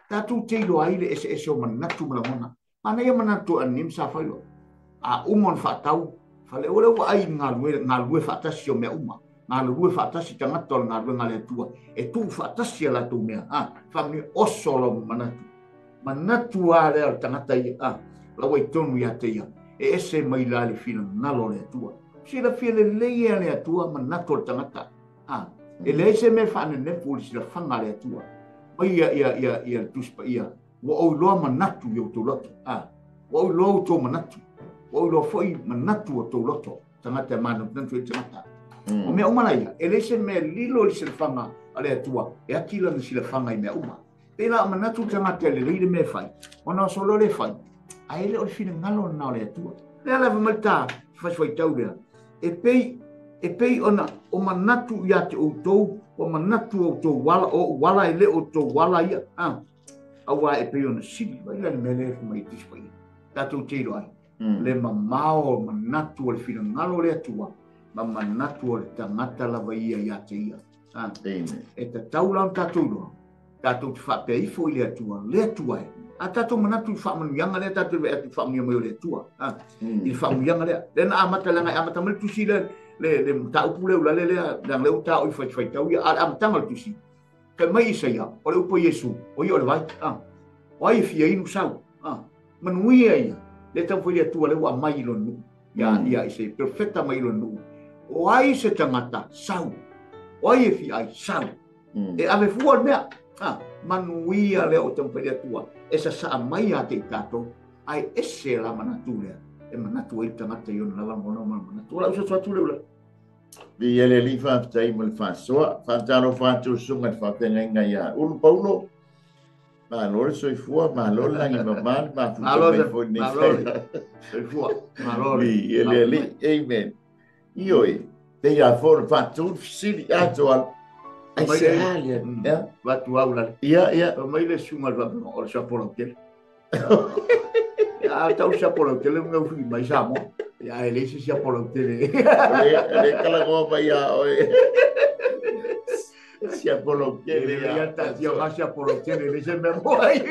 Tatou te iloa ai le eseese o manatu ma lagona. Mana ia manatu a nim sa fai lo. A uma ona faatau fale o le ua ai galue faatasi o mea uma. Galue faatasi tagata o le galuega a le Atua. E tuu faatasi a latou mea. A faamanuia oso lau manatu. Manatu a lea o le tagata ia. A lau ai tonu ia te ia. E ese mai la le finagalo o le Atua. Silafia lelei e le Atua manatu o le tagata. A e leai se mea faanenefu i le silafaga a le Atua. Mai ia ia ia ia le Tusi Paia. Ua ou iloa manatu i outou loto. A ua ou iloa outou manatu. Ua ou iloa foi manatu o tou loto. Tagata e manatunatu e tagata. O mea uma laia, e leai se mea lilo i le silafaga a le Atua, e ati lana silafaga i mea uma. Pei la o manatu tagata e lelei le mea e fai, ona o solo le fai, ae le o le finagalo lena o le Atua. Lea lava mai ta faifai lea. E pei ona o manatu ia te outou, o manatu o outou wala, o wala e le o outou wala ia. Ah, aua e pei ona sili, vai la le mea lea e mai Tusi Paia. Tatou te iloa ai. Le mamao o manatu o le finagalo o le Atua, ma manatu o le tagata lava ia ia te ia. Ah, Amen. e tatau la ona tatou iloa, tatou te faapea ifo i le Atua, le Atua e. A tatou manatu i faamanuiaga lea, tatou vaai atu i faamanuia mai o le Atua. Ah, i le faamanuiaga lea. Lea na amata leaga e amata mai le tusi le le mataupu lea ulale lea, leaga lea ua taoi faitau ia, a le amataga o le tusi. Fai mai Isaia, o le upu a Iesu, o ia o le vai. Ah, o ai e fia inu sau. Ah, manuia ia. Le taumafai le Atua lea ua aumai i lona nuu. Ia ia i se profeta mai i lona nuu. O ai se tagata sau. O ai e fia ai sau. E ave fua le mea. Ah, manuia lea o taumafai le Atua. E sasaa mai ia te i tatou. Ai ese la manatu lea. E manatu ai le tagata i ona lava ngona ma manatu. O lau soso atu le ula. Vi ele li faafetai mo le faasoa. Faatalofa atu susuga i le faafeagaiga ia Ulu Paulo. Malo le soifua, malo le lagi mama le mafuta Malo mai foi lenei malo le taeao. soifua. Malo le. Vi ele li, amen. Ioe, pei a foi ona faatu le fesili atoa. Ai Mai se le- a le, ia, Vatu au lale. ia, ia. Mai le susuga i le faafeagaiga o le siapo lautele. A tau siapo lautele mea ufiki mai Samoa. Ia e leai se siapo lautele. O le kalagoa mai ia oe. Siapo lautele Ele ia. ia tatia o siapo lautele le se mea mo ai.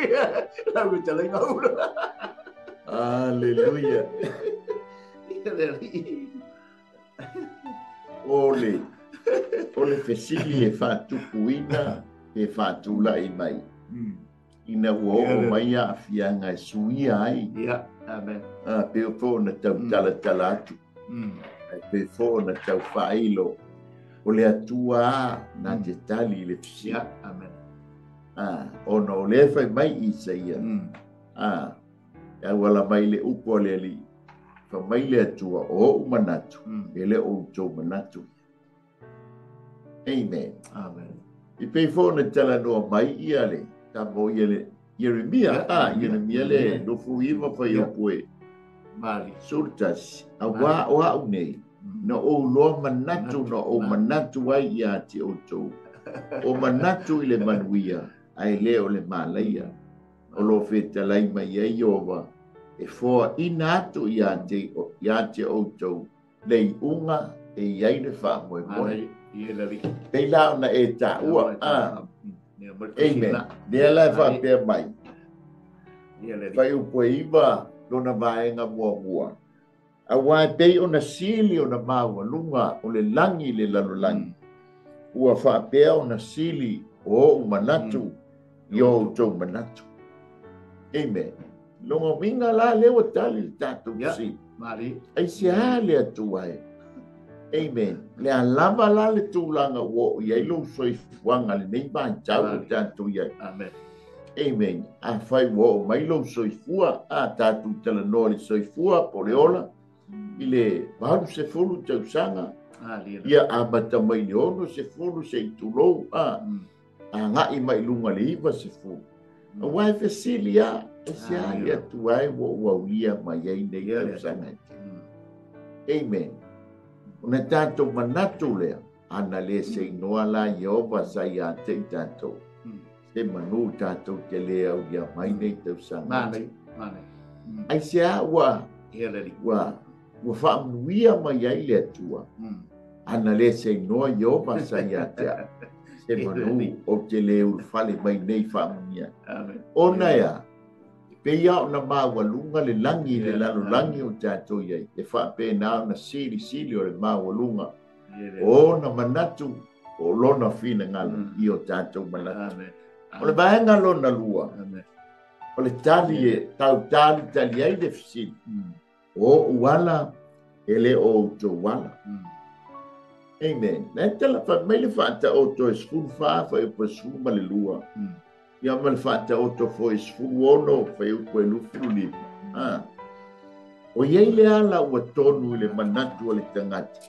Lau e talai ngaula. Aleluia. O le fesili e faatupuina e faatulai mai. Ina ua oo mai aafiaga e suia ai. Ia, amen. A pei foi ona tautalatala atu. Ae pei foi ona taufaailo. O le Atua a na te tali i le fesili. Ia, amen. A, ona o lea fai mai Isaia. A, e auala mai le upu a le Alii. Fai mai le Atua, o ou manatu, e le o outou manatu. Amen. Amen. I pei foi ona talanoa mai ia le tamo ia le Ieremia. Ia, Ah, Ieremia le 29 fai upu e Mali. 11. Auā o au nei, na ou loa manatu, na ou manatu ai ia te outou. O manatu i le manuia, ae le o le malaia. O lo fetalai mai ai Ieova, e foaina atu ia te outou, le iuga e iai le faamoemoe. Ia lali. Pei la ona e taua. Ah, Ia, ma le tusi amen. la. Lea la e faapea mai. Ia lali. Fai upu e 9 lona vaega muamua. Auā e pei ona sili ona maualuga o le lagi i le lalolagi. Ua faapea ona sili o ou manatu i o outou manatu. Amen. Longa uiga la lea ua tali le tatou Ia. fesili. Mali. Ai se a le Atua e. Amen. Le a lava la le tulaga ua oo i ai lou soifuaga lenei vaitau o tatou i ai. Amen. Amen. Afai ua oo mai lou soifua, a tatou talanoa i le soifua po o le ola, i le 80 tausaga, Ali. ia amata mai i le 60 se i tulou, a agai mai i luga i le 90. Auā e fesili a, e se a le Atua e ua ou aulia mai ai nei Ia le tausaga e tele. Amen. Ona tatou manatu lea, ana le seinoa la Ieova sa ia te i tatou. Se manu tatou te le aulia mai nei tausaga. Mali. Ai se a ua ua faamanuia mai ai le Atua. Ana le se igoa Ieova sa ia te au. Se manu o te le ulufale mai nei faamanuia. Ona ea, pei a ona maualuga le lagi i le lalolagi o tatou i ai, e faapena ona silisili o le maualuga o ona manatu o lona finagalo i o tatou manatu. O le vaega lona lua, o le tali e tautalitali ai le fesili, o ou ala e le o outou ala. Amen. Na e tala fa mai le faataoto e 14 fuaiupu e 12. Ia ma le faataoto foi e 16 fuaiupu e 25. O iai le ala ua tonu i le manatu o le tagata.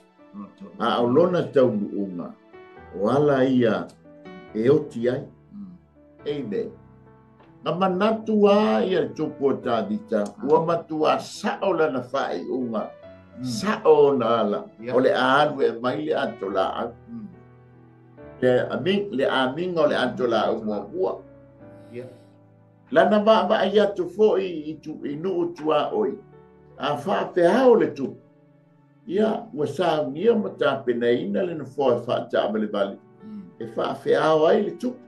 A o lona taunuuga, o ala ia e oti ai. Amen. Na manatu a ia le tupu o Tavita, ua matua sao lana faaiuga, sao ona ala, o le alu e mai le ato laau. Le amiga o le ato laau muamua. Lana vaavaai atu foi i nuu tuaoi, a faafeao le tupu, ia ua saunia ma tapenaina le nofoa e faataavalevale, e faafeao ai le tupu.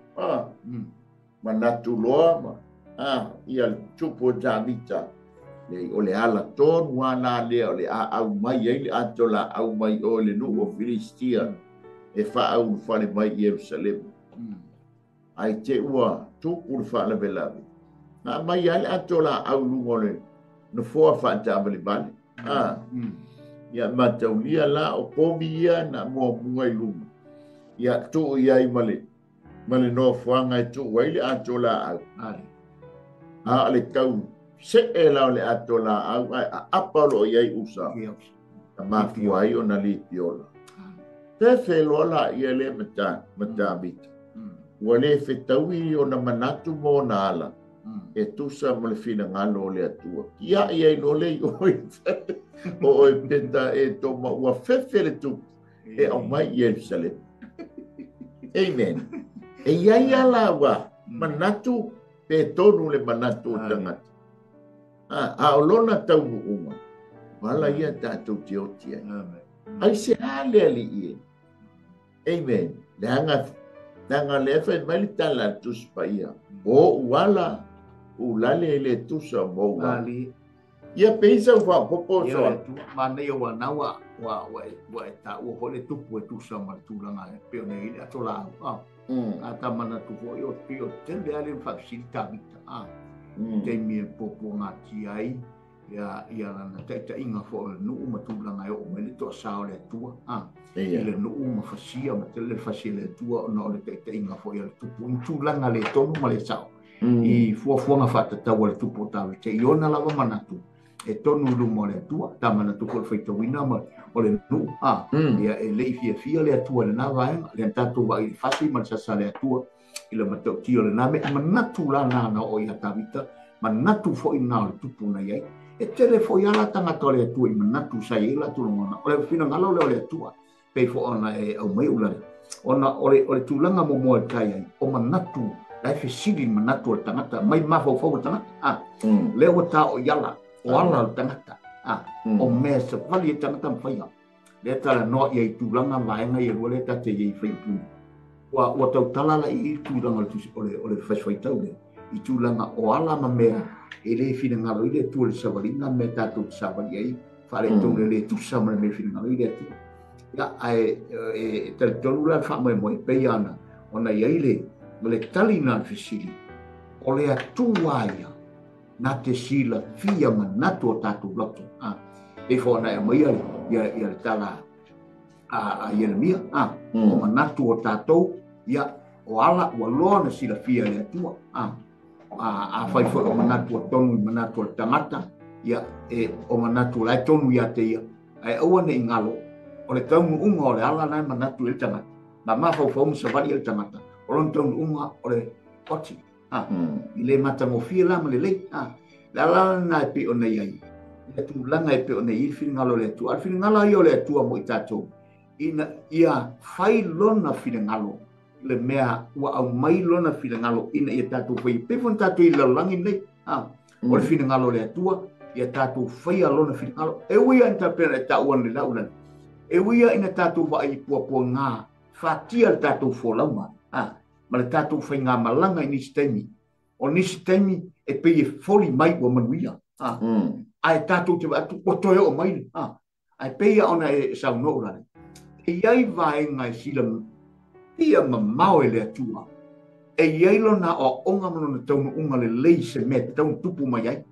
Manatu loa ma ia le tupu o Tavita, nei o le ala tonu a lea o le aau mai ai le ato laau mai o le nuu o Filistia e faaulufale mai i Ierusalemu. Ai te ua tupu le faalavelave, na mai ai le ato laau luga o le nofoa faataavalevale. Ia mataulia la o pomi ia na muamua i luma, ia tuu i ai ma le nofoaga e tuu ai le ato laau. A le tau see la o le ato laau ae aapa o loo i ai usa, na mafua ai ona lipiola. Fefe loa la ia le ma Tavita. Ua le fetaui ona manatu ma ona ala, e tusa ma le finagalo o le Atua. Ia i ai loa le i oe, o oe peta e toma ua fefe le tupu, e aumai i Ierusalemu. Amen. E iai ala ua manatu pe tonu le manatu o tagata. A o lona taunuuga, wala ia tatou te oti ai. Ai se a le alii e. Amen. Leaga lea fai mai le tala a le Tusi Paia, o ou ala ulale e le tusa ma ou ala. Ia pei sau faapopo soa. Manaia ua nau ua e taua foi le tupu e tusa ma le tulaga e pei ona i ai le ato laau. A ta manatu foi o pei o tele a le faafesili Tavita. Taimi e puapuagatia ai ia lana taitaiga foi o le nuu ma tulaga e oo mai le toasā o le Atua. I le nuu ma fasia ma tele le fasi e le Atua ona o le taitaiga foi a le tupu i tulaga le tonu ma le sao. I fuafuaga faatatau a le tupu o Tavita i ona lava manatu e tonu i luma o le Atua, ta manatu foi le faitauina ma o le nuu. Ia e le i fiafia le Atua i lena vaega, lea na tatou vaai i le fasi ma le sasa a le Atua i le matautia o lena mea. Manatu la na oo ia Tavita, manatu foi na o le tupu na i ai. E tele foi ala tagata o le Atua i manatu sa i ai latou lagona. O le finagalo lea o le Atua, pei foi ona e aumai ulale. Ona o le tulaga muamua e tai ai, o manatu, la e fesili i manatu o le tagata, mai mafaufau o le tagata. Lea ua tao i ala, o ala o le tagata. O mea savali e tagata ma faia. Lea talanoa ia i tulaga vaega ia lua lea tate i fai upuni. Ua tautala la i tulaga o le faisfaitau lea. I tulaga o ala ma mea e le finagalo i le Atua le savaliga mea tatou te savali ai, faaletonu le le tusa ma le mea finagalo i le Atua. Ia, ae e talitonu la le faamoemoe pei ana ona i ai le tali na le fesili, o le Atua ia na te silafia manatu o tatou loto. E foi ona e aumaia ia le tala a Ieremia, o manatu o tatou, ia o ala ua loa na silafia e le Atua. A fai foi o manatu o tonu i manatu o le tagata, ia e o manatu la e tonu ia te ia, ae aua ne i galo, o le taunuuga o le ala na e manatu i le tagata, ma mafaufau ma savali e le tagata, o lona taunuuga o le oti. I le matagofie la ma lelei. Le ala lena e pei ona i ai, le tulaga e pei ona i ai le finagalo o le Atua. A le finagalo ia o le Atua mo i tatou, ina ia fai lona finagalo, le mea ua aumai lona finagalo ina ia tatou faia. Pei foi ona tatou i lalolagi lenei. O le finagalo o le Atua, ia tatou faia lona finagalo. E ui lava ina tapena e taua nei lau lana. E ui lava ina tatou vaai i puapuaga, fatia le tatou folauga, ma le tatou faigamalaga i nisi taimi. O nisi taimi e pei e foli mai ua manuia. Ae tatou te vaai atu ua toe oo mai. Ae pei lava ona e saunoa Ulale, e i ai vaega e silafia mamao e le Atua, e i ai lona aoaoga ma lona taunuuga lelei i se mea e tatau ona tupu mai ai.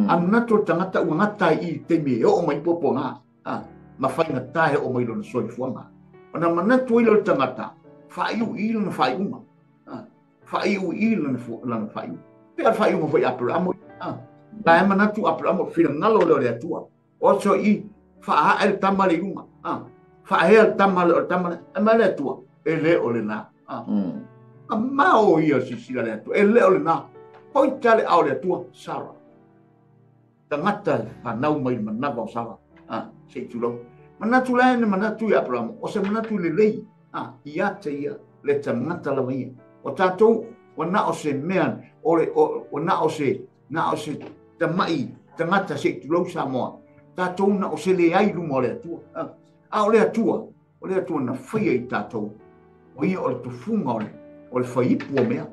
A manatu o le tagata ua gata ai i i le taimi e oo mai puapuaga, ma faigata e oo mai lona soifuaga. Ona manatu ai lea o le tagata, faaiuiu lona faaiuga. Faaiuiu lona faaiuga. Pei o le faaiuga foi a Aperamo. La e manatu Aperamo, finagalo lea o le Atua. O aso i faaae le tama le i luga. Faaea le tama le o le tama le. Ae mai le Atua, e le o lena. Mamao ia o silasila le Atua, e le o lena. Poita le ao le Atua, Sara. Tagata fanau mai le manava o Sara. Se i tulou. Manatu la e manatu i Aperamo, o se manatu lelei. Ia te ia, le tagata lava ia. O tatou, ua na o se mea, o na o se, na o se tamai tagata se i tulou Samoa. Tatou na o se leai luma o le Atua. A o le Atua, o le Atua na faia i tatou. O ia o le tufuga o le faiipu o mea.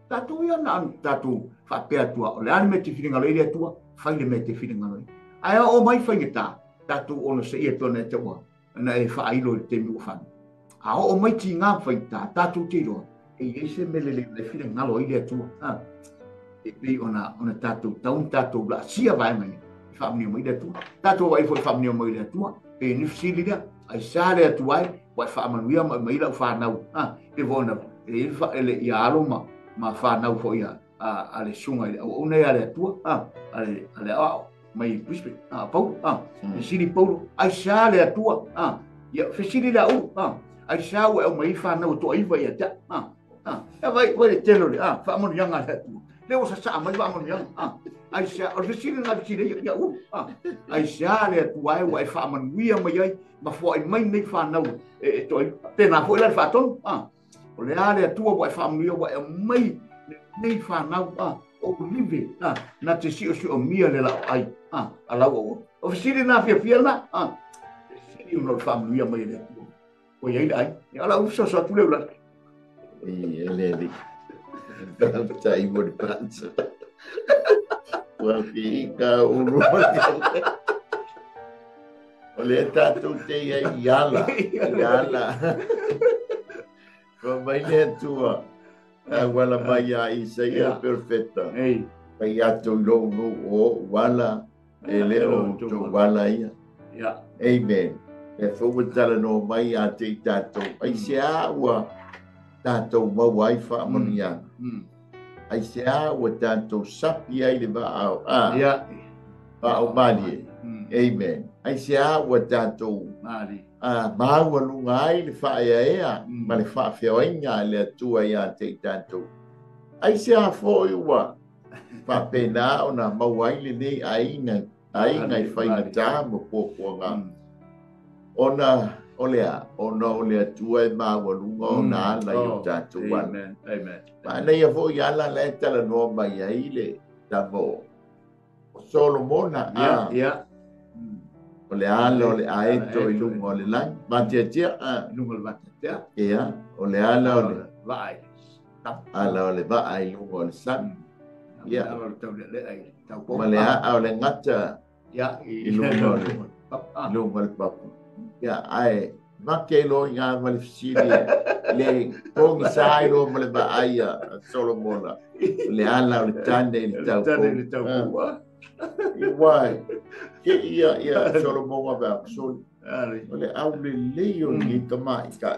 Tatou ia na tatou faapea atua, o le a le mea te finagalo ai le Atua, fai le mea te finagalo ai. Ae o mai faigata, tatou ona se ia tona e te ua, na e faailo i le taimi ua fana. A oo mai tiga faigata, tatou te iloa, e i ai se mea lelei o le finagalo ai le Atua. E pei ona tatou tau, tatou laasia vaega ia, e faamanuia mai le Atua. Tatou vaai foi faamanuia mai le Atua, pe ni fesili lea, ai sa le Atua ai, ua e faamanuia mai lau fanau. Pe foi ona e le ia alo ma fanau foi a le susuga i le auauna ia le Atua, a le aoao mai Brisbane, Paulo, fesili Paulo, ai sa le Atua, ia fesili le au, ai sa ua au mai fanau toaiva ia te, vai vai le tele o le faamanuiaga a le Atua. Le ua sasaa mai faamanuiaga, ai sa, o le fesili na fesili ia u, ai sa le Atua ai ua e faamanuia mai ai, ma foai mai nei fanau e toaiva. Tēnā foi la le faatonu, o le a le Atua ua e faamanuia ua e mai nei fanau, o live, na te sio sio mia le lau ai, a lau au. O fesili na fiafia na, fesili ona o le faamanuia mai e le Atua. O iai le ai, ia lau soso atu le ula. E le le. Tai mo le pansa. Ua fika uru. O le tatou te ia i ala. I ala. Fa mai le Atua. Wala mai a Isaia perfecta. Pai ato i lou nu o wala e le o tō wala ia. Amen. E fau tala no mai a te i tātou. Ai se a ua tātou mau ai faamanuiaga. Ai se a ua tātou sapi ai le vaao. Vaao malie. Amen. Ai se a ua tātou maua lunga ai le whaeaea ma le whaawheoinga le Atua ia te i tātou. Ai se a foi ua whapena o nā mau ai le nei aiga i whaigata mo puapuaga. Ona o lea, ona o le Atua e maua lunga o nā ala i o tātou ala. Amen, amen. Maana ia foi ala le tala noa mai ai le tamo o Solomona. O le ala o le aeto i lunga o le langi. Matiatia. Lunga o le matiatia. Ia, o le ala o le vaai. Ala o le vaai i lunga o le sami. Ia. Ala o le taulelea i taupo. Ma le aa o le gata i lunga o le lunga o le papa. Ia, ae, make loa i ngā ma le fesili le pongi sa i loa ma le vaai a Solomona. O le ala o le tane i le taupo. Tane i le taupo. I wai, ke ia ia Solomona va soli. O le au le lei o le tamai ka.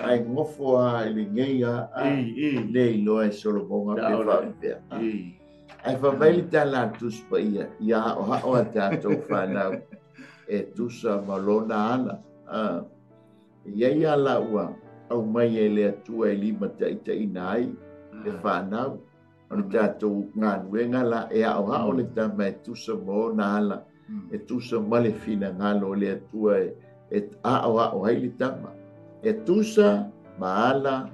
Ai ngofo a i le ngei a le iloa e Solomona pe whaapea. Ai whamai le tala tuspa ia, ia o hao a tātou whanau e tusa ma lona ala. Ia ia la ua au mai e le Atua e lima taitaina ai le whanau. O le tātou ngānuenga la e ao hao le tama e tusa mo ona ala. E tusa ma le finagalo o le Atua e ao hao ai le tama. E tusa ma ala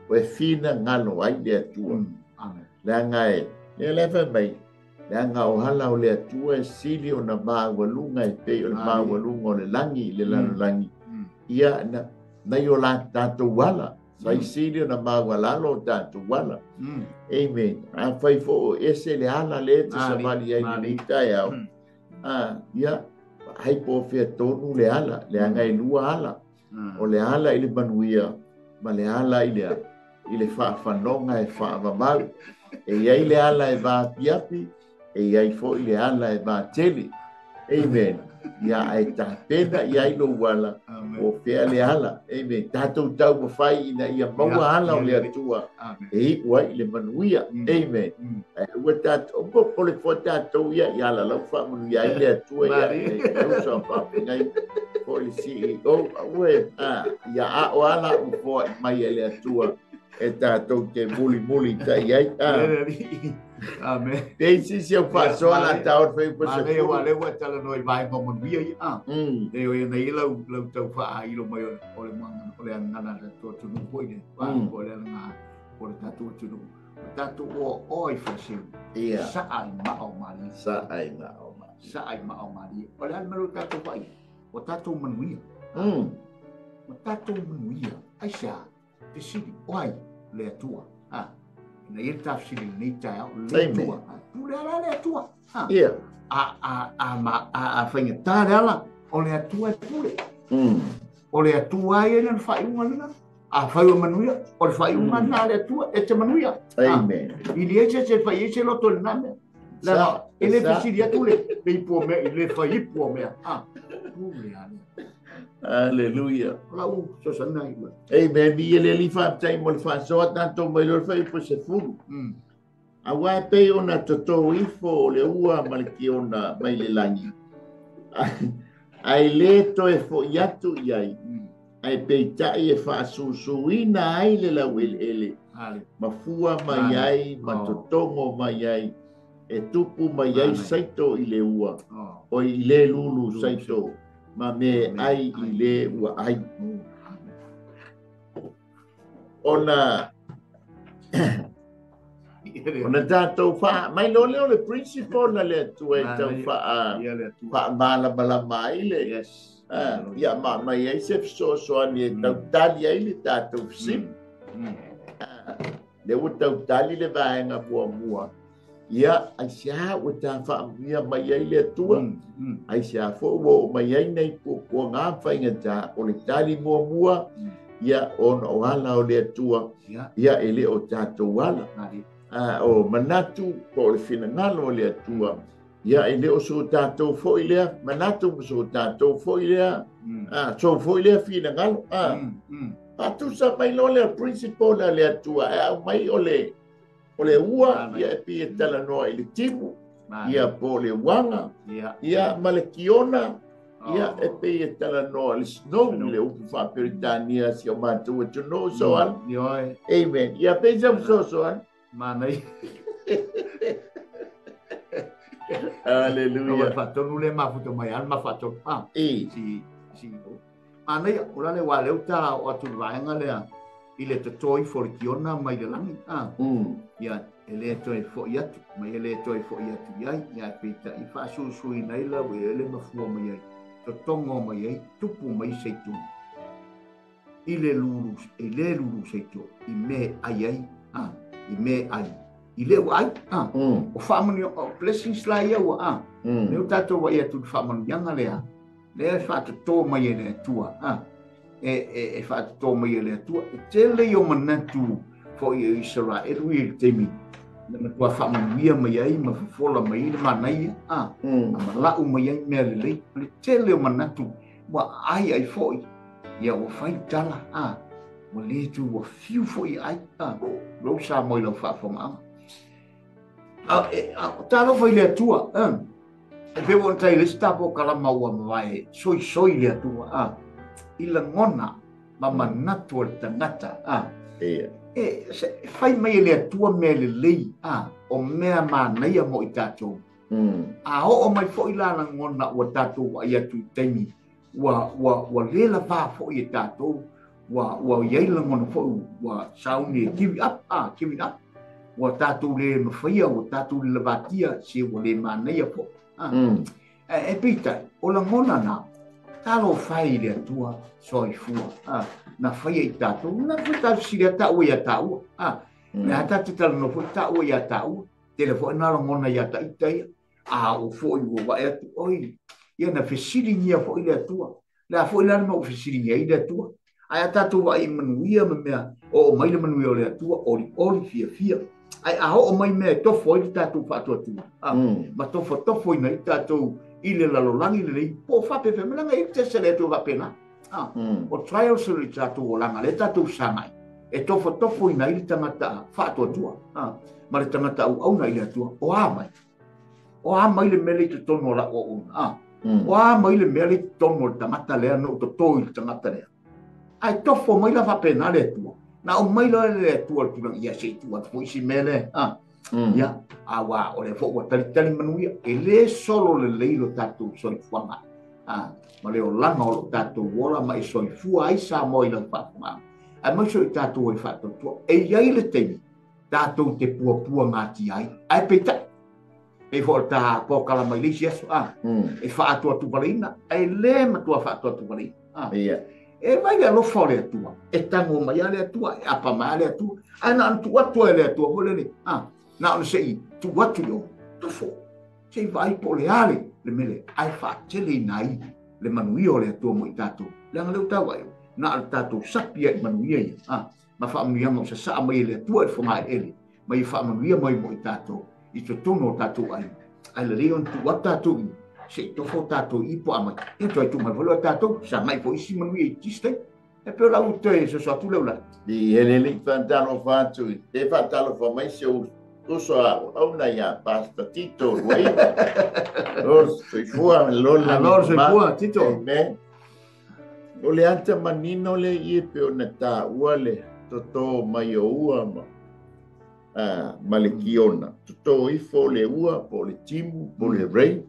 o e finagalo ai le Atua. Amen. Leaga e Le le fai mai leaga o ala o le Atua e sili ona maualuga e pei o le maualuga o le lagi i le lalolagi. Ia nai o la tatou ala sai sili ona maualalo o tatou ala. Amen. Afai foʻi o ese le ala lea e te savali ai lenei taeao, ia ai po o fea tonu le ala, leaga e lua ala. O le ala i le manuia ma le ala i le faafanoga e faavavau. E iai le ala e vaapiapi, e iai foʻi le ala e vatele. Amen. Ia ae tapena i ai lou ala o fea le ala. Amen. Tatou taumafai ina ia maua ala o le Atua e iʻu ai i le manuia. Amen. Ae ua tatou po le foa tatou ia i ala lau faamanuia ai le Atua ia e uso a faafegai po le CEO aue ia ao ala u foa i mai e le Atua e tatou te mulimuli tai ai. Amen. Te sisi au faasoa la tau fai po se fu. Manaia ua talanoa i vaega o manuia ia. E oi ana i lau tau faailo mai o le manga o le agana le tatou atunuu foi le o le agana o le tatou atunuu. O tatou oaoa i Faleseu. Ia. Saa i maa o malie. Saa i maa o malie. Saa i maa o malie. O le a le mea o tatou vaai. O tatou manuia. O tatou manuia. Aisea, fesili, o ai le Atua. Ina ia le tafesili lenei taeao, le Atua. Pule ala le Atua. Ia. A faigata le ala, o le Atua e pule. O le Atua ai na faaiuga lena. A fai o manuia, o le faaiuga lena a le Atua, e te manuia. Amen. I le se se fai se loto lena mea. La e le fesili atu le ipu o mea, i le fai ipu o mea. Pule ala. Hallelujah. Lau sosana i mai. Amen. Mi ele li faafetai mo le faasoa tatou mai loa le fai po se fulu. Auā e pei ona totō ifo o le ua ma le kiona mai le lagi. Ae lē toe foʻi atu i ai. Ae peitai e faasusuina ai le laueleele. Ma fua mai ai, ma totogo mai ai. E tupu mai ai saito i le ua. O i le lulu saito. Ma me ai i le ua ai. Ona ona tatou faa mai loa lea o le principle na le Atua e tau faa faamalamalama ai le ia ma mai ai se fesoasoani e tautali ai le tatou fesili. Le ua tautali le vaega muamua. Ia, aisea ua ta faamanuia mai ai le Atua. Aisea foʻi ua oo mai ai nai puapuaga faigata o le tali muamua. Ia, ona o ala o le Atua. Ia, e le o tatou ala. O manatu po o le finagalo o le Atua. Ia, e le o so tatou foʻi lea manatu ma so tatou foʻi lea. So foʻi lea finagalo. Faatusa mai loa lea principle a le Atua e aumai o le ua, ia e pei e talanoa i le timu, ia po o le uaga, ia ma le kiona, ia e pei e talanoa i le snow, le upu faaperitania si o matou atunuu so ala. Amen. Ia pei sa fesoasoani. Manaia. Hallelujah. O faatonu le mafuta mai ala ma faatonu. Si manaia, o la le wā leu ta o atu le vaega lea i le totō ifo le kiona mai le lagi. Ia, e le toe foʻi atu, mai e le toe foʻi atu i ai, ia peitai faasusuina ai lau e ele mafua mai ai, totogo mai ai, tupu mai seituni. I le lulu, e le lulu seito, i me ai ai, i me ai, i le ua ai, O faamanuia, o blessings la ia ua, Leu tatou vaai atu i le faamanuiaga lea, lea e faatotō mai e le Atua, e faatotō mai e le Atua. E tele i o manatu foʻi e Isaraelu i le taimi na matua faamanuia mai ai ma fofola mai ai le manaia, a malau mai ai mea lelei. O le tele o manatu ua ai ai foʻi, ia ua fai tala, ua le tu ua fiu foʻi ai, lou sa moi lau faafogaaga. O talofa i le Atua, e pe ua tai le isi tapo kalama ua mavae soisoi le Atua, i lagona ma manatu o le tagata, E fai mai e le Atua mea lelei, o mea manaia mo i tatou. A oo mai foʻi la lagona ua tatou vaai atu i taimi, ua le lavā foʻi e tatou, ua iai lagona foʻi ua sauni e give up, giving up. Ua tatou le mafaia, ua tatou le lavatia, se ua le manaia po. E peitai, o lagona na, talofa e i le Atua soifua. Na faia i tatou, na foi tatou fesili a taua ia taua. Le a tatou talanoa foi taua ia taua. Tele foi na lagona ia taita ia. A o foi ua vae atu, oi, ia na fesiligia foi le Atua. Le a foi la le mau fesiligia ai le Atua. Ai a tatou vaai manuia ma mea, o mai le manuia o le Atua, oli oli fia fia. Ai a o mai mea e tofo ai le tatou faatuatua. Ma tofo tofo ina i tatou i le lalolagi lelei, po o faapefea, malaga i te se le Atua faapena. O trials o le tatou olaga, le tatou sagai, e tofo tofo ina i le tagata faatuatua. Ma le tagata auauna i le Atua, o a mai. O a mai le mea le i totonu o lau auauna. O a mai le mea le i totonu o le tagata lea, no totoi le tagata lea. Ai tofo mai la faapena le Atua. Na o mai loa le Atua le tulaga, ia se i tuu atu foi si mea lea. Ia, a ua o le foi ua talitali manuia, e le solo lelei lo tatou soifuaga. Ma le olaga o lo tatou ola ma e soifua ai Samoa i lau faafogaga. Ae mai so i tatou ai faatuatua. E i ai le taimi, tatou te puapua ngatia ai. Ae peitai, e foi ta pokala mai le isi aso, e faatuatuvaleina, ae le matua faatuatuvaleina. E vai le alofa o le Atua, e tango mai a le Atua, e apa mai a le Atua, ae na ona tuu atu ai le Atua foi lele, na ona se i tuu atu i o, tofo, se i vaai po o le a le mele, ae faateleina ai le manuia o le Atua mo i tatou. Leaga lea ua tau ai, na o le tatou sapi ai i manuia ia, ma faamanuiaga o sasaa mai e le Atua i le fogaeleele, ma ia faamanuia mai mo i tatou, i totonu o tatou aiga. Ae lelei ona tuu atu tatou i, se i tofo tatou i po a mai. Ia toe tuu mai foi loa tatou, sagai foi isi manuia i tisi taimi. E pei o lau toe soso atu lea ula. I hele le whantalofa atu, te whantalofa mai se uso a auna ia Pastor Tito Luaina. Lord soifua, Lord Ah, Lord soifua, Tito. Amen. O le ata manino le ie pe o na tāua le toto mai o ua ma, ma le kiona. Toto ifo le ua, po le timu, po le rei.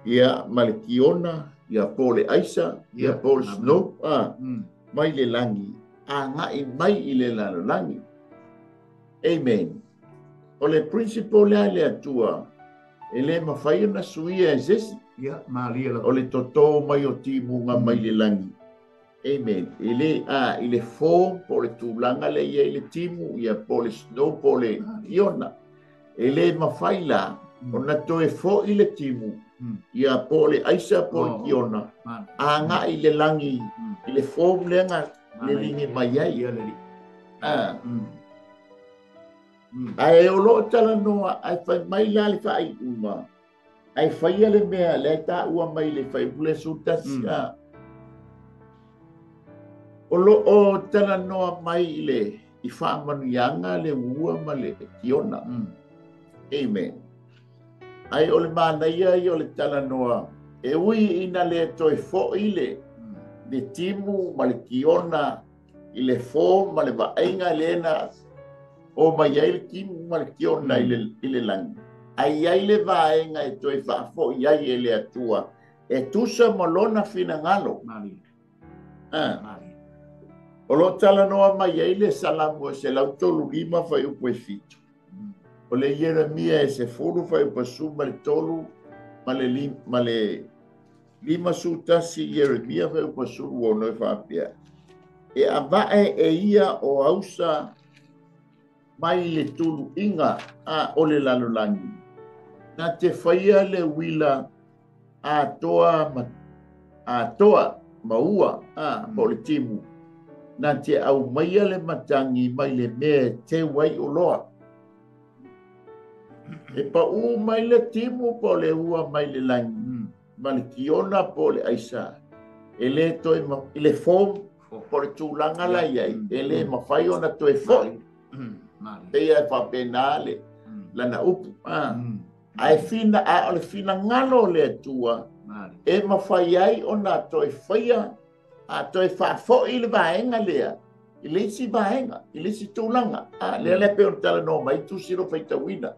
Ia, ma le kiona, ia po le aisa, ia po le snow, mai le langi, a ngai mai i le lalolagi. Amen. O le principle lea le Atua, e le mafai ona suia e se isi. Ia, malia lava. O le toto mai o timuga mai le lagi. Amen. E le, i le form, po le tulaga le ia i le timu, ia po le snow, po le kiona. E le mafai la, ona toe foi le timu, ia po le aisa, po le kiona, a ngai le lagi, i le form lea nga le ligi mai ai. Ia le li. Ae o loo talanoa, ae fai mai la le faaiuga, ae faia le mea, le tāua mai le faipule sutasi. O loo talanoa mai i le i faamanuiaga le ua ma le kiona. Amen. Ai o le manaia ia o le talanoa, e ui ina le toe foi le timu ma le kiona i le fō ma le vaaiga le na o mai ai le timu ma le kiona i le lagi. Ai ai le vaega e toe faafoi ai e le Atua, e tusa ma lona finagalo. O lo talanoa mai ai le salamu e 135 fai upu e 7. O le Ieremia e 10 fai upu e suma le tolu ma le lima su tasi Ieremia fai upu e sulu ono e faapea. E avae e ia o ausa mai le tulu inga a o le lalolagi. Na te whaia le wila a toa maua a po le timu. Na te au maia le matangi mai le mea te wai o loa. E pa u mai le timu po le ua mai le langi. Ma le kiona po le aisa. E le toi i le form po le tūlanga la iai. E le mawhai ona toe foi. Peia e whapena le lana upu. Ae fina, ae o le fina ngalo le Atua, e mawhai ai ona toe whaia, a toe whaafoi le vaenga lea, i le isi vaenga, i le isi tūlanga. Lea lea pe o talanoa mai tusi ro faitauina.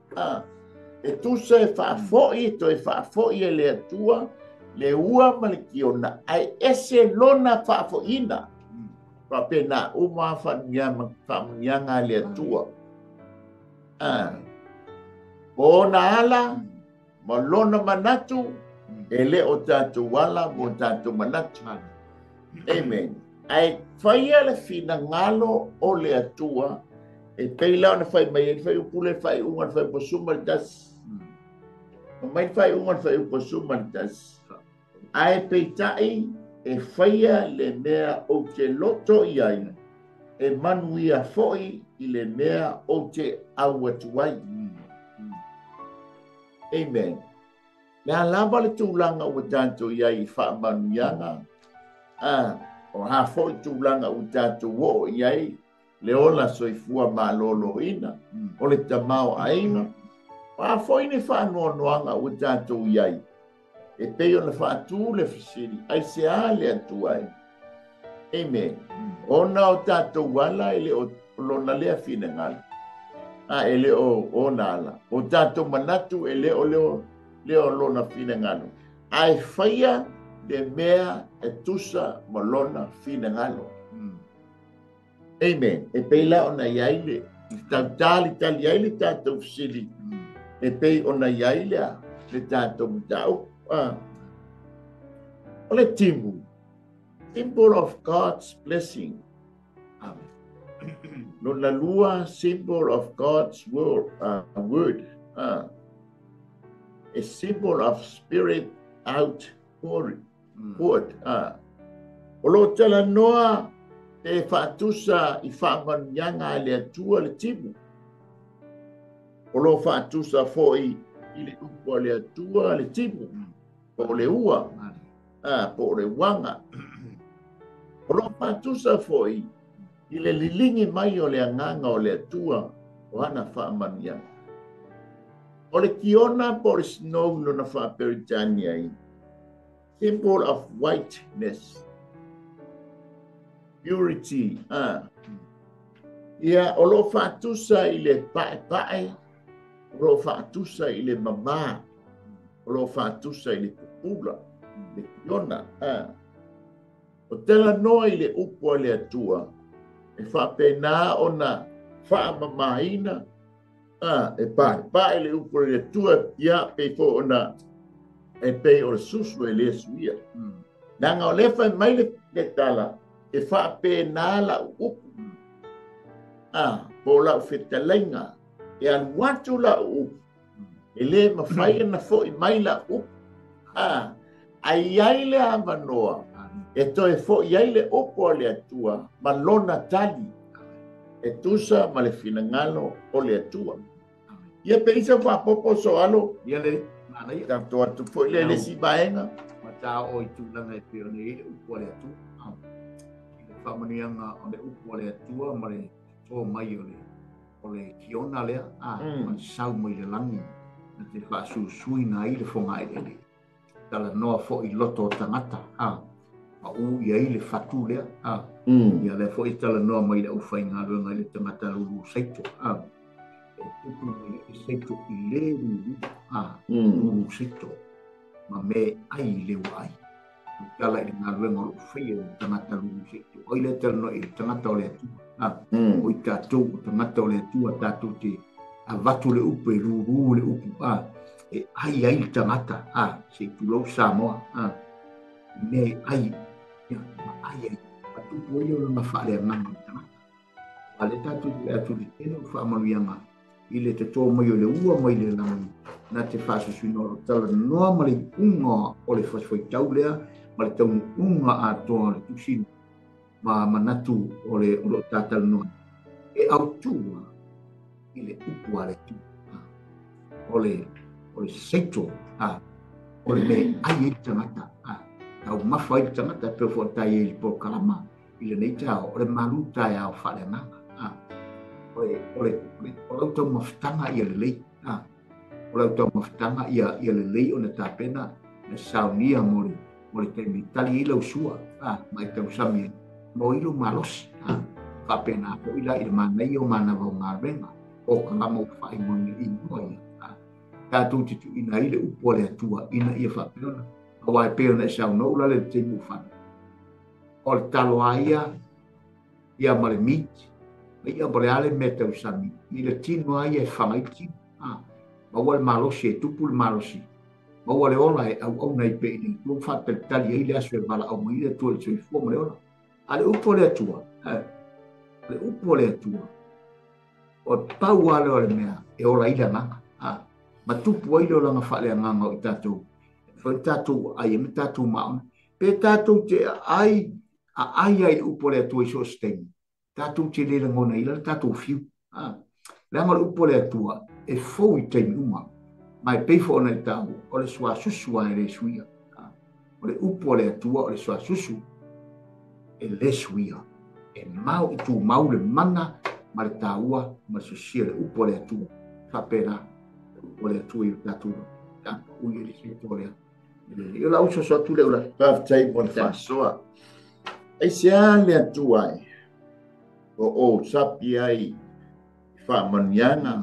E tusa e whaafoi, e toe whaafoi e le Atua, le ua ma le kiona, ae ese lona whaafoina. Whapena uma whamunianga le Atua. O ona ala ma lona manatu e le o tatou ala mo tatou manatu. Amen. Ae faia le finagalo o le Atua e pei la ona fai mai ai le fuaiupu le faaiuga o le fuaiupu 11. Mai le faaiuga o le fuaiupu 11. Ae peitai e faia le mea ou te loto i ai, e manuia foi i le mea ou te au atu ai. Amen. Le a lava le tulaga ua tatou i ai i faamanuiaga, o a foi tulaga ua tatou oo i ai le ola soifua malōlōina, o le tamaoaiga, o a foi ni faanoanoaga ua tatou i ai, e pei ona faatū le fesili, aisea le Atua e? Amen. Ona o tatou ala e le o lona lea finagalo, a e le o ona ala. O tatou manatu e le o leo lona finagalo. Ae faia le mea e tusa ma lona finagalo. Amen. E pei la ona i ai le tautalitali ai le tatou fesili, e pei ona i ai le tatou mataupu. O le timu, symbol of God's blessing. Amen. Lona lua, symbol of God's word. A symbol of spirit outpouring. O lo talanoa te faatusa i faamanuiaga a le Atua le timu. O lo faatusa foi i le upu a le Atua le timu. Po o le ua, po o le uaga. O lo faatusa foi i le liligi mai o le agaga o le Atua o ana faamanuiaga. O le kiona po o le snow lona faaperitania ai, symbol of whiteness, purity. Ia, o lo faatusa i le paepae, o lo faatusa i le mamā, o lo faatusa i le pupula, le kiona. O talanoa i le upu a le Atua, e faapena ona faamamaina, e paepae le upu a le Atua, ia pei foi ona e pei o le susu e le suia. Leaga o lea fai mai le tala, e faapena lau upu, po o lau fetalaiga, e alu atu lau upu, e le mafai ona foi mai lau upu. Ai ai le avanoa e toe foi ai le upu a le Atua ma lona tali, e tusa ma le finagalo o le Atua. Ia pe isa faapopo soalo, Ia le manaia. Tatou atu foi le isi vaega. Ma o i tulaga e pei ona i ai le upu a le Atua. I le faamanuiaga o le upu a le Atua ma le toto mai o le kiona lea, ma le sau mai le lagi, na te faasusuina ai le fogaelele. Talanoa foi i loto o tagata, ma u i ai le fatu lea. Ia lea foi talanoa mai le aufaigaluega i le tagata lulu seito. E tupu mai le seito i le lulu, lulu seito, ma me ai le ua ai. Tala i le galuega o lou faia i le tagata lulu seito. Oi le talanoa i le tagata o le Atua. O i tatou o tagata o le Atua, tatou te avatu le upu e lulu le upu, e ai ai le tagata, se i tulou Samoa, me ai, ia, ma ai ai. Ma tupu ai o lona faaleagaga o le tagata. A le tatou le atu le tele o faamanuiaga i le toto mai o le ua mai le lagi, na te faasusuina o lo talanoa ma le iuga o le fasifuaitau lea, ma le taunuuga atoa o le tusina, ma manatu o le o lo tatalanoa. E autua i le upu a le Atua. O le seito, o le me ai ai le tagata, taumafa ai le tagata, e pei foi tai ai le polokalama i lenei taeao, o le malu taeao faaleagaga. O le lau taumafataga ia lelei, o lau taumafataga ia lelei ona tapena na saunia mo le taimi tali ai lau sua, ma e tausami mo i lou malosi. Faapena foi la i le manaia o manava o galuega, o kalama ua faaigoaina igoa ia. Tatou te tuuina ai le upu a le Atua ina ia faapea ona, aua e pei ona e saunoa ula le taimi ua fana. O le talo a ia, ia ma le meat, Ia po le ale mea tausami i le tino ai e whangai tino. Maua le malosi e tupu le malosi. Maua le ola e au au nei pe i tu whātalitali ai le aso e wala au mai le tua le soifua ma le ola. A le upo le atua. Le upo le atua. O pau ale o le mea e ola i le anganga. Ma tupu ai le olanga whaale anganga o i tātou. Whai tātou ai e me tātou maona. Pe tātou te ai a ai ai upo le atua i so steini. Tātou te lele ngona ila, tātou fiu. Leanga le upo le atua, e fou i taimi uma. Mai peifo ona i tāu, o le sua susu a e le suia. O le upo le atua, o le sua susu, e le suia. E mau i tū mau le mana, ma le tāua, ma le susia le upo le atua. Whapera, le upo le atua i tātou. Ui e le sito lea. I o la uso so atu le ula. Whaftai mo le whasoa. Ai se a le atua e. O o sapi ai whaamanianga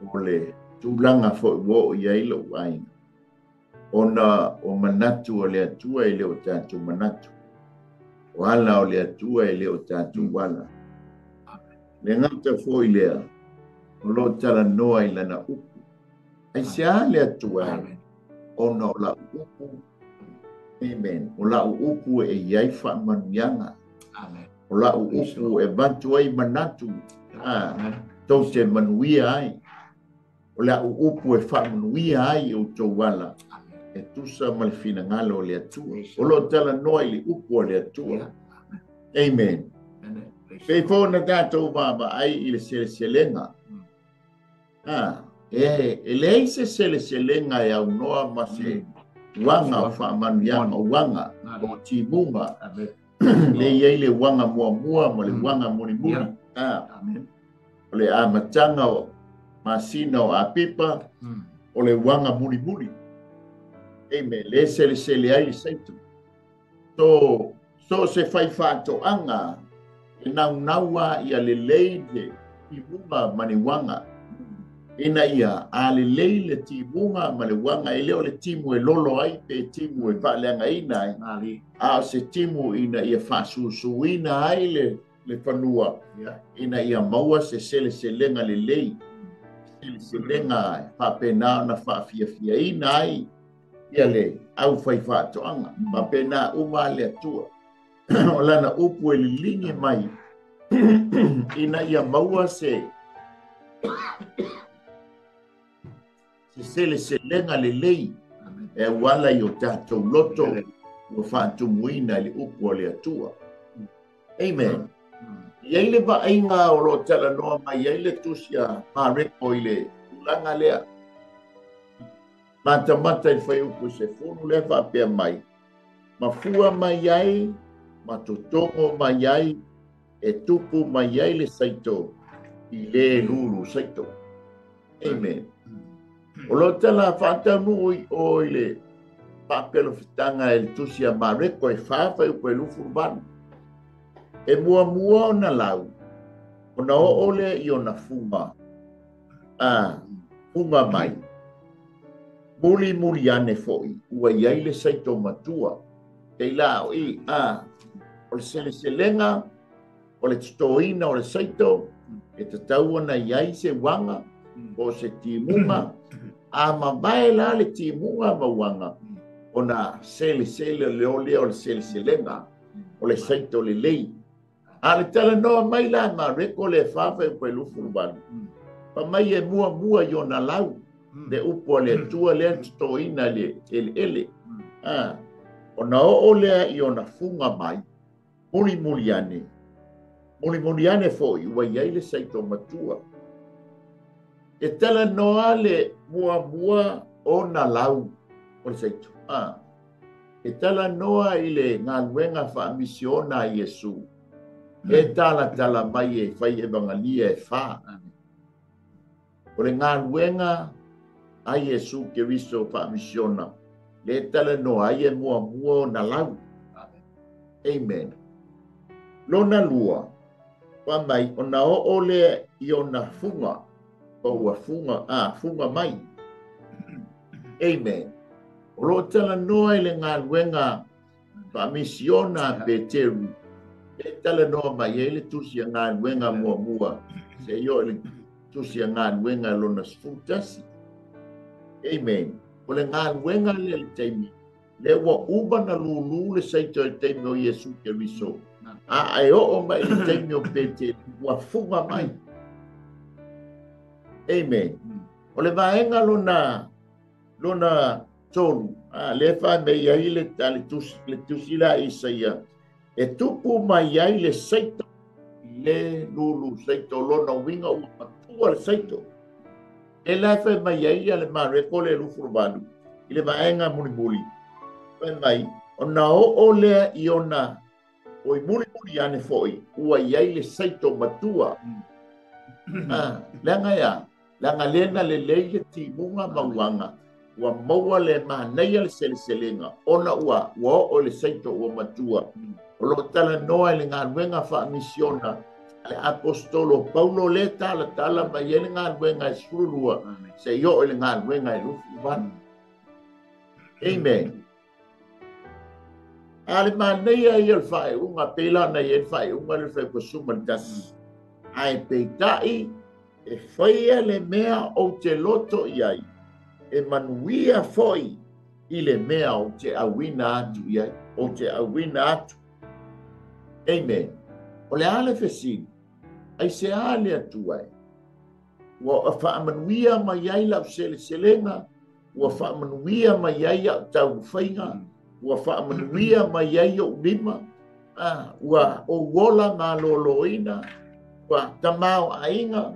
o le tūlanga fo o i ai lou aina. Ona o manatu o le atua e le o tātou manatu. O ala o le atua e le o tātou ala. Le ngata fo i lea, o lo tala noa i lana upu. Ai se a le atua e, ona o la upu. Amen. O la upu e iai whaamanianga. Amen. O la upu e vantu ai manatu. Tau te manuia ai. O la upu e whaamanuia ai o tau ala. E tusa ma le finagalo o le atua. O lo tala noa i le upu o le atua. Amen. Pei fōna tātou mama ai i le seleselega. E leai se seleselega e au noa ma se wanga o whaamanuianga, o wanga, o timunga. Le iai le wanga muamua ma le wanga mulimuli. O le amatanga o masina o apipa, o le wanga mulimuli. Amen. Le selesele ai le saitu. So se whai whaatoanga, e naunaua ia le lei le timunga ma le wanga. Ina ia, a le lei le timunga ma le wanga, e leo le timu e lolo ai, pe timu e whaaleanga ina ai. A o se timu ina ia whaasusuina ai le whanua. Ina ia maua se seleselega le lei. Seleselega ai, whapena ona whaafiafia ina ai, ia le au whai whaatoanga. Whapena uma le atua. O lana upu e lilingi mai. Ina ia maua se seleselega le lei. E wala i o tātou loto o whaatumuina le upu o le atua. Amen. Iai le vaaiga o lo tala noa mai ai le tusi a Mareko i le tulaga lea. Matamata i whai upu se funu lea whaapea mai. Mafua mai ai, matotongo mai ai, e tupu mai ai le saito i le lulu saito. Amen. O lo tala whaataunu i o i le whaapelo fitanga e le tusi a Mareko e whawhai upu e lufuruvanu. E mua mua o na lau, o na oole i o na funga. Funga mai. Muli muli ane foi, ua iai le saito matua. Te la o i, o le seleselega, o le titoina o le saito, e tatau ona iai se wanga, o se timunga, a mavae la le timunga ma wanga, o na selesele le ole o le seleselega, o le saito le lei. A le tala noa mai la Mareko le whawhai o pe lufuluvalu. Pa mai e mua mua i ona lau, le upu a le atua lea titoina le ele ele. O na oo lea i ona funga mai, muli muli ane. Muli muli ane foi, ua iai le saito matua. E tala noa le mua mua o na lau o le saito. E tala noa i le ngaluenga whaamisiona a Iesu. E tala tala mai e whai evangalia e wha. O le ngaluenga a Iesu Keriso whaamisiona. Le tala noa ai e mua mua o na lau. Amen. Lona lua, pa mai o na oo le i o na funga. O ua funga, funga mai. Amen. O lo tala noa i le ngaluenga whaamisiona a Peteru. E talanoa mai ai le tusi a galuega muamua seia oo i le tusi a galuega lona 11. Amen. O le galuega lea i le taimi lea ua uma na lūlū le saito i le taimi o Iesu Keriso. A e oo mai i le taimi o Petelo, ua fuga mai. Amen. O le vaega lona tolu, lea e faamei ai le tusi la Isaia, e tupu mai ai le saito, le lulu saito, lona uiga ua matua le saito. E la e fai mai ai ia le Mareko le 28, i le vaega mulimuli, fai mai, ona oo lea i ona oi mulimuli ane foi, ua i ai le saito matua. Leaga ea, leaga lea na lelei le timuga mauaga, ua maua le manaia le seleselega, ona ua oo le saito ua matua. O loo talanoa i le galuega faamisiona a le apostolo Paulo le talatala mai ai le galuega e 12, seia oo i le galuega e 28. Amen. A le manaia ia o le faaiuga, pei la ona i ai le faaiuga le fai 11. Ae peitai e faia le mea ou te loto i ai, e manuia foi i le mea ou te auina atu i ai, ou te auina atu. Amen. O le a le fesili, ai se a le Atua e? Ua faamanuia mai ai lau seleselega, ua faamanuia mai ai au taumafaiga, ua faamanuia mai ai ou lima, ua ou ola malōlōina, ua tamaoaiga.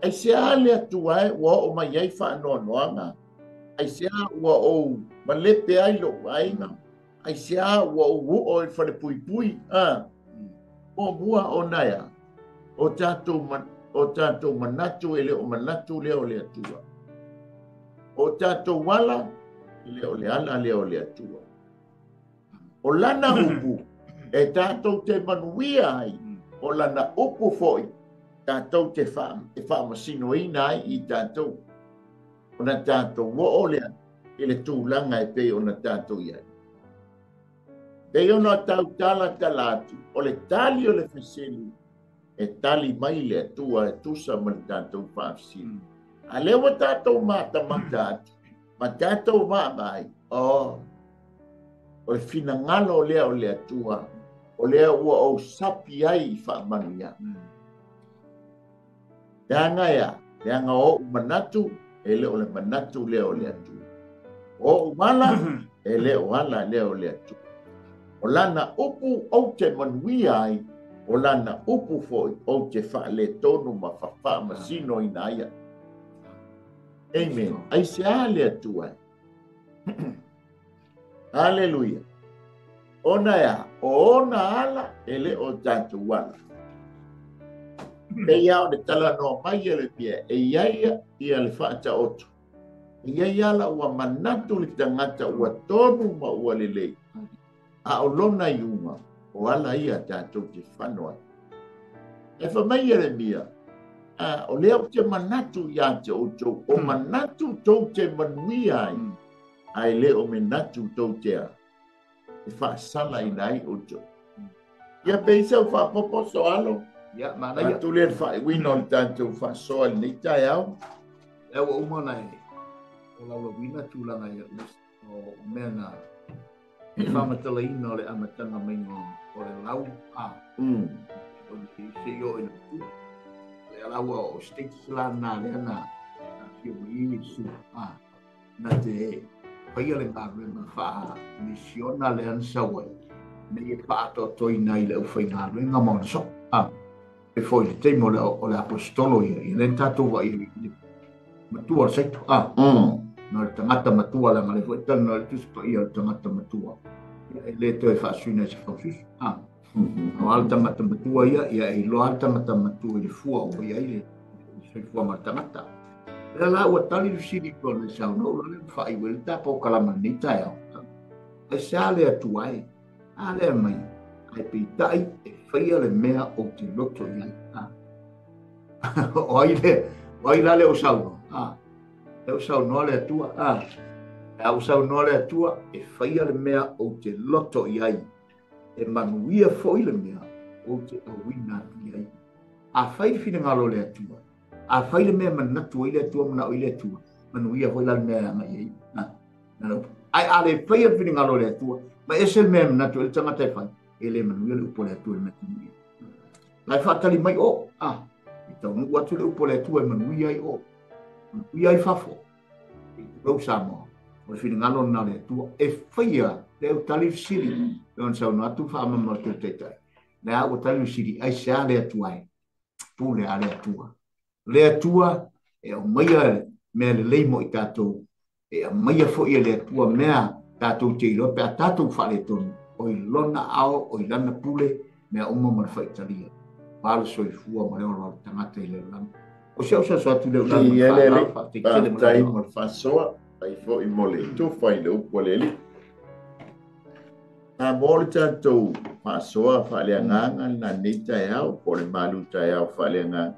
Ai se a le Atua e ua oo mai ai faanoanoaga, ai se a ua ou malepe ai lou aiga, ai se a ua ou u'o i le falepuipui. Muamua ona ea, o tatou manatu e le o manatu lea o le Atua. O tatou ala e le o le ala lea o le Atua. O lana upu e tatou te manuia ai, o lana upu foi tatou te faamasinoina ai i tatou. Ona tatou oo lea i le tulaga e pei ona tatou i ai. Pei ona tautalatala atu, o le tali o le fesili, e tali mai le Atua e tusa ma le tatou faafesili. A lea ua tatou matamata atu, ma tatou vaavaai, o le finagalo lea o le Atua, o lea ua ou sapi ai i faamanuiaga. Leaga ea, leaga o ou manatu, e le o le manatu lea o le Atua. O ou ala, e le o ala lea o le Atua. O lana upu ou te manuia ai, o lana upu foi ou te faaletonu ma faamasinoina ai. Amen. Ai se a le Atua. Haleluia. Ona ea, o ona ala e le o tatou ala. Pei lava o le talanoa mai e le mea, e i ai ia le faataoto. E i ai ala ua manatu le tagata ua tonu ma ua lelei. A o lona iuga, o ala ia tatou te fano ai. E fai mai e le mea, o lea ou te manatu ia te outou, o manatu tou te manuia ai, ae le o manatu tou te a, e faasalaina ai outou. Ia pei se au faapopo soalo, Ia, manaia. Atu lea le faaiuina o le tatou faasoa i lenei taeao. Lea ua uma ona e o laulauina tulaga ia o mea na e faamatalaina o le amataga maiga o le lau a. O le se i oo i le tu. Le lau o status la na lea na fia mai i su. Na te faia le galuega faamisiona lea na sau ai, nei e faatoatoina i le aufaigaluega ma ona soo. E foi le taimi o le apostolo ia, ia lea na tatou vaai ai i le matua o le saito. Na o le tagata matua leaga lea foi e talanoa i le Tusi Paia o le tagata matua. Ia, e le toe faasuina i se faususu. O a le tagata matua ia, ia e iloa le tagata matua i le fua ua i ai le soifuaga o le tagata. Lea la ua tali le fesili i tona i saunoa, ua le faaiu ai le tatou kalama i lenei taeao. Ai se a le Atua e? A lea mai, ae peitai e faia le mea ou te loto i ai. O ai le, o ai la le o saunoa? Le o saunoa le Atua. A o saunoa le Atua, e faia le mea ou te loto i ai. E manuia foi le mea ou te auina atu i ai. Afai le finagalo o le Atua, afai le mea manatu ai le Atua, manao ai le Atua, manuia foi la le mea e agai ai. Ai a le faia le finagalo o le Atua, ma ese le mea manatu ai le tagata e fai, e le manuia le upu o le Atua i le mea tonu ia. La e faatali mai o, i taunuu atu le upu o le Atua e manuia ai o, manuia ai fafo. Tulou Samoa, o le finagalo lena o le Atua, e faia le au tali fesili, e ona saunoa atu faamama o le taitai. Le a ua tali fesili, ai se a le Atua e, pule a le Atua. Le Atua e aumaia mea lelei mo i tatou, e aumaia foi e le Atua mea tatou te iloa pe a tatou faaletonu, o i lona ao, o i lana pule, mea uma ma le faitalia. Valo soifua ma le ola o le tagata i le lalolagi. O se au soso atu le ulana ma le faafetai mo le faasoa, ai foi mo le tofa i le upu a le Alii. A mo le tatou faasoa faaleagaga lenei taeao, po o le malu taeao faaleagaga.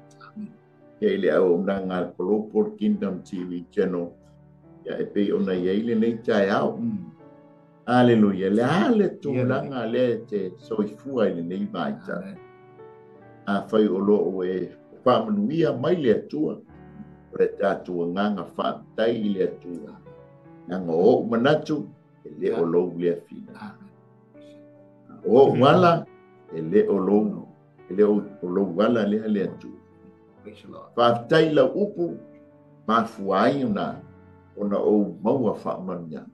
Ia i le auaunaga a le Global Kingdom TV Channel, ia e pei ona i ai lenei taeao. Aleluia, le a le tulaga lea e te soifua i lenei vaitau. Afai o loo e faamanuia mai le Atua, o le tatou agaga faafetai i le Atua. Leaga o ou manatu, e le o lou lea fina. O ou ala, e le o lou, e le o lou ala lea le Atua. Faafetai lau upu, mafua ai ona ou maua faamanuiaga.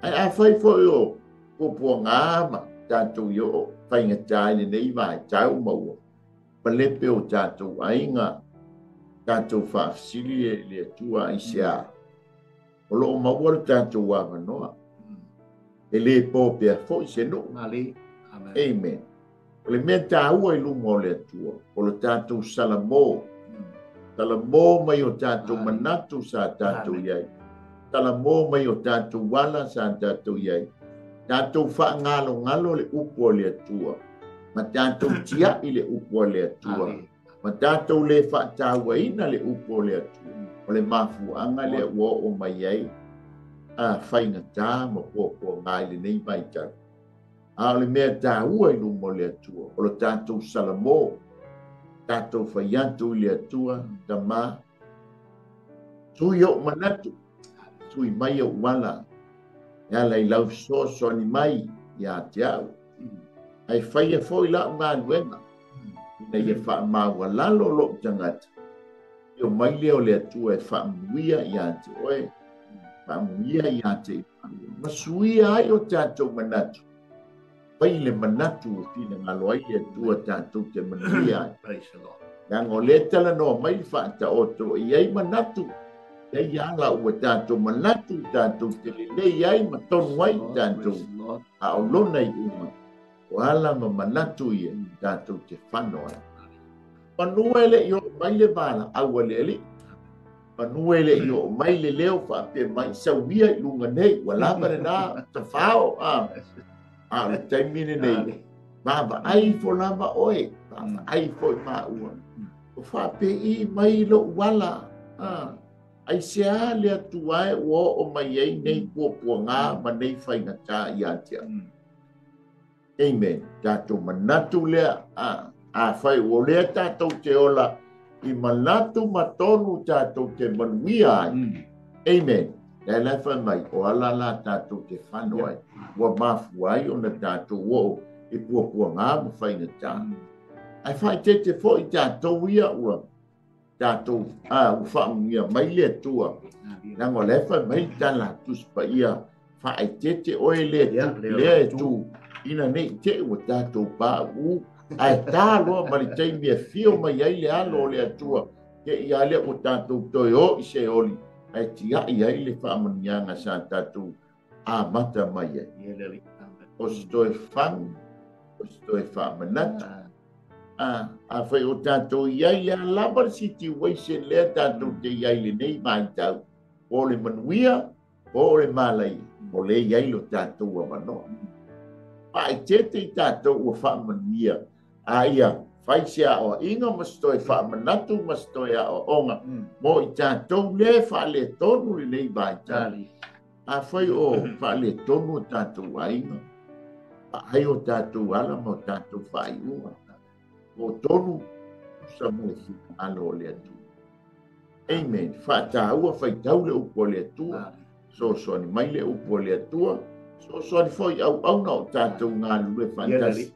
Ai afai foi o puapuaga ma tatou i o faigata i lenei vaitau ma ua palepe o tatou aiga, tatou faafesili e le Atua ai se a. O loo maua le tatou avanoa. E le po pea foi se nuu. Amen. O le mea tāua i luma o le Atua, o le tatou salamo. Salamo mai o tatou manatu sa tatou i ai. Salamo mai o tatou ala sa tatou i ai. Tatou faangalongalo le upu o le Atua. Ma tatou tiai le upu o le Atua. Ma tatou le faatauaina le upu o le Atua. O le mafuaaga lea ua oo mai ai a faigata ma puapuaga i lenei vaitau. A o le mea tāua i luma o le Atua, o le tatou salamo, tatou fai atu i le Atua, Tama, sui ou manatu, sui mai ou ala, e ala i lau fesoasoani mai ia te au. Ai faia foi lau galuega, ina ia faamaualalo lou tagata, o mai lea o le Atua e faamanuia ia te oe, faamanuia ia te ma suia ai o tatou manatu. Fai le manatu o finagalo ai le Atua tatou te manuia ai. Leaga o lea talanoa mai le faataoto e i ai manatu, e ai ala ua tatou manatu, tatou te lelei ai ma tonu ai tatou. A o lona i uma, o ala ma manatu ia tatou te fano ai. Manua e le i oo mai le valaau a le Alii. Manua e le i oo mai le leo faapea mai sauia i luga nei, ua lava lena tafao. A o le taimi lenei, vaavaai ifo lava oe, vaavaai foi maua. O faapei mai lou ala, ai se a le Atua e ua oo mai ai nei puapuaga ma nei faigata ia te au. Amen. Tatou manatu lea, afai ua lea tatou te ola i manatu ma tonu tatou te manuia ai. Amen. Le la fai mai, o ala la tatou te fano ai, ua mafua ai ona tatou oo i puapuaga ma faigata. Ai faaeteete foi tatou ia ua tatou ua faamanuia mai le Atua. Leaga o lea fai mai le tala a Tusi Paia, faaeteete oe lea e tu, ina nei te ua tatou pauu, ae tā loa ma le taimi e fio mai ai le alo o le Atua, ke ia lea ua tatou toe o i se oli, ae tiai ai le faamanuiaga sa tatou amata mai ai. O se toe fagu, o se toe faamanatu. Afai o tatou i ai le lava le situation lea tatou te i ai lenei vaitau, po o le manuia, po o le malaia, o le i ai lo tatou avanoa. Faaeteete i tatou ua faamanuia, a ia fai se aoaiga ma se toe faamanatu ma se toe aoaoga mo i tatou le faaletonu lenei vaitau. Afai o faaletonu o tatou aiga, Ai o tātou ala ma o tātou whaiunga. O tonu sa mo le finagalo o le Atua. Amen. Whātāua whaitau le upu o le Atua. Sosoani mai le upu o le Atua. Sosoani foi au auna o tātou ngā lule whantasi.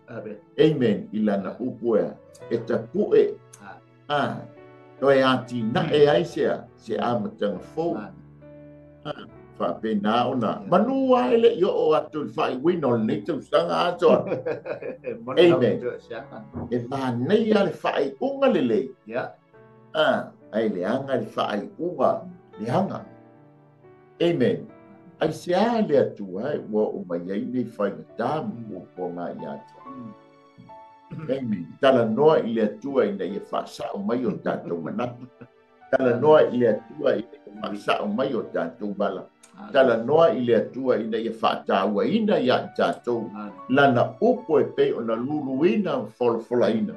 Amen. I lana upu ea. E tapu'e. Toe ati na e ai sea. Se amatanga fou. Whapena ona. Manu aele i o atu le whaiwina o le nei tausaga atoa. Amen. E mānei a le whaiunga le lei. Ai le anga le whaiunga le anga. Amen. Ai se a le atua e ua o mai ai nei whaingatā mo po ngā i atua. Amen. Tala noa i le atua ina ia whaasao mai o tātou manatu. Tala noa i le atua ina ia whaasao mai o tātou mala. Tala noa i le atua ina ia whaataua ina ia i tātou. Lana upo e pei o na luluina folafolaina.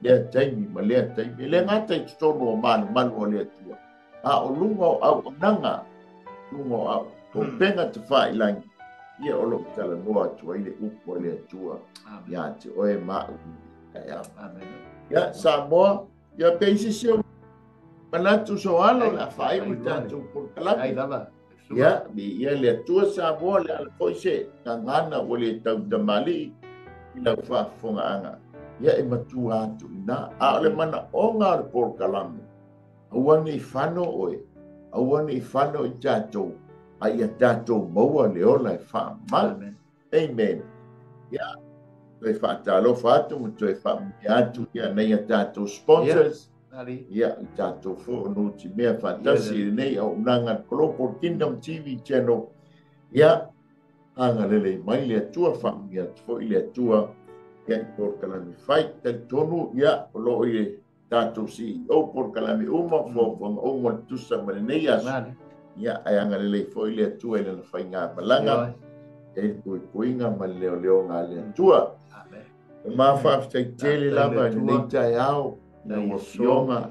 Lea taimi ma lea taimi. Le ngata i totonu o malu malu o le atua. A o lunga o au ananga. Lunga o au. O penga te whailangi. Ia o lou tala noa atua i le upo le atua. Ia te oe ma'u. Amen. Ia Samoa. Ia peisi sio. Manatu so alo la whai o tātou polokalame. Ai lava. Ia, mi ia le atua Samoa le ala foi se ngana o le tautamali i lau faafofogaga. Ia e matua atu ina. A o le mana onga o le polokalame. Aua nei fano oe. Aua nei fano i tātou. A ia tātou maua le ola e whaamau. Amen. Amen. Ia, toe whaatalofa atu ma toe whaamui atu ia nei a tātou sponsors. Ia, i tātou whoonu ti mea whaatasi i nei au unanga Global Kingdom TV Channel. Ia, anga lele mai le atua, whaamui atu foi le atua. Ia, i polokalame fai, talitonu, ia, o loo i le tātou CEO polokalame uma, fuafuaga uma le tusa ma lenei aso. Ia, ai anga lele foi le atua i lana whainga malanga. E le puipuiga ma le leoleoga a le Atua. Amen. E mafaafetai tele lava i lenei taeao, lau afioga,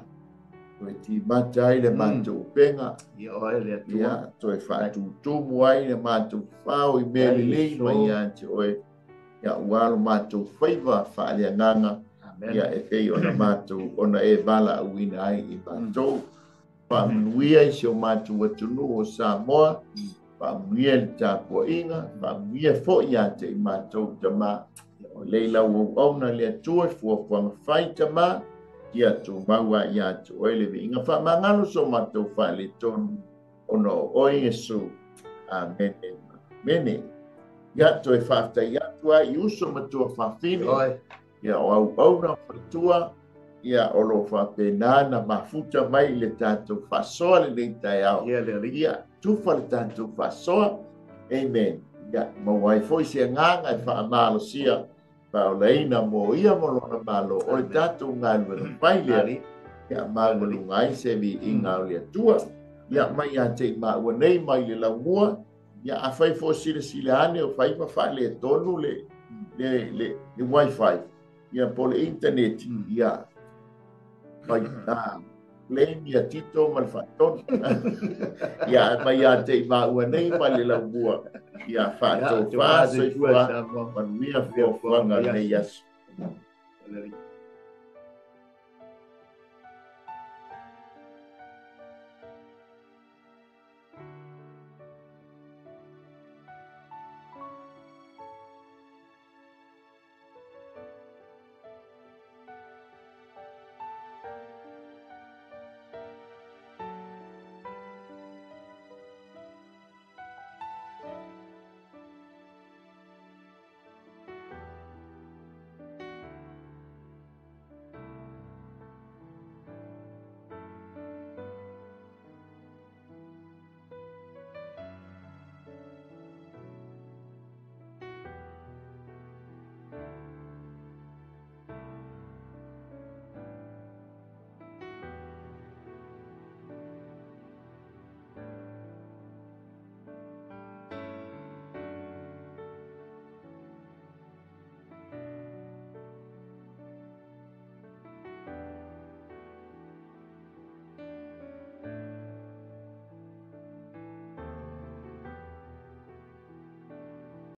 toe timata ai le matou upega. Ia oe le Atua. Ia, toe faatutumu ai le matou fao i mea lelei mai ia te oe. Ia, ua lo matou faiva faaleagaga. Ia, e pei ona matou, ona e valaauina ai i matou. Faamanuia i si o matou atunuu o Samoa. Faamanuia le tapuaiga, faamanuia foi ia te i matou tamā. O lei lau auauna le Atua, fuafuaga fai tamā, ia tumau a ia te oe le viiga. Faamagalo so matou faaletonu, ona o oe Iesu. Amene. Amene. Ia toe faafetai atu ai i uso ma tua faafine. Ia o auauna o faletua, ia o lo faapena na mafuta mai i le tātou faasoa lenei taeao. Ia le Alii. Ia tufa le tātou faasoa. Amen. Ia maua ai foi se agaga e faamalosia faaolaina mo ia mo lona malo o le tātou galuega fai lea. Ia malualuga ai se viiga o le Atua. Ia mai ia te i maua nei mai le laumua. Ia a fai fo silasila ane o fai ma faaletonu le wifi. Ia po le internet. Ia fai claim ia Tito ma le faatonu. Ia mai ia te i maua nei mai le laumua. Ia faatofā soifua manuia fuafuaga lenei aso.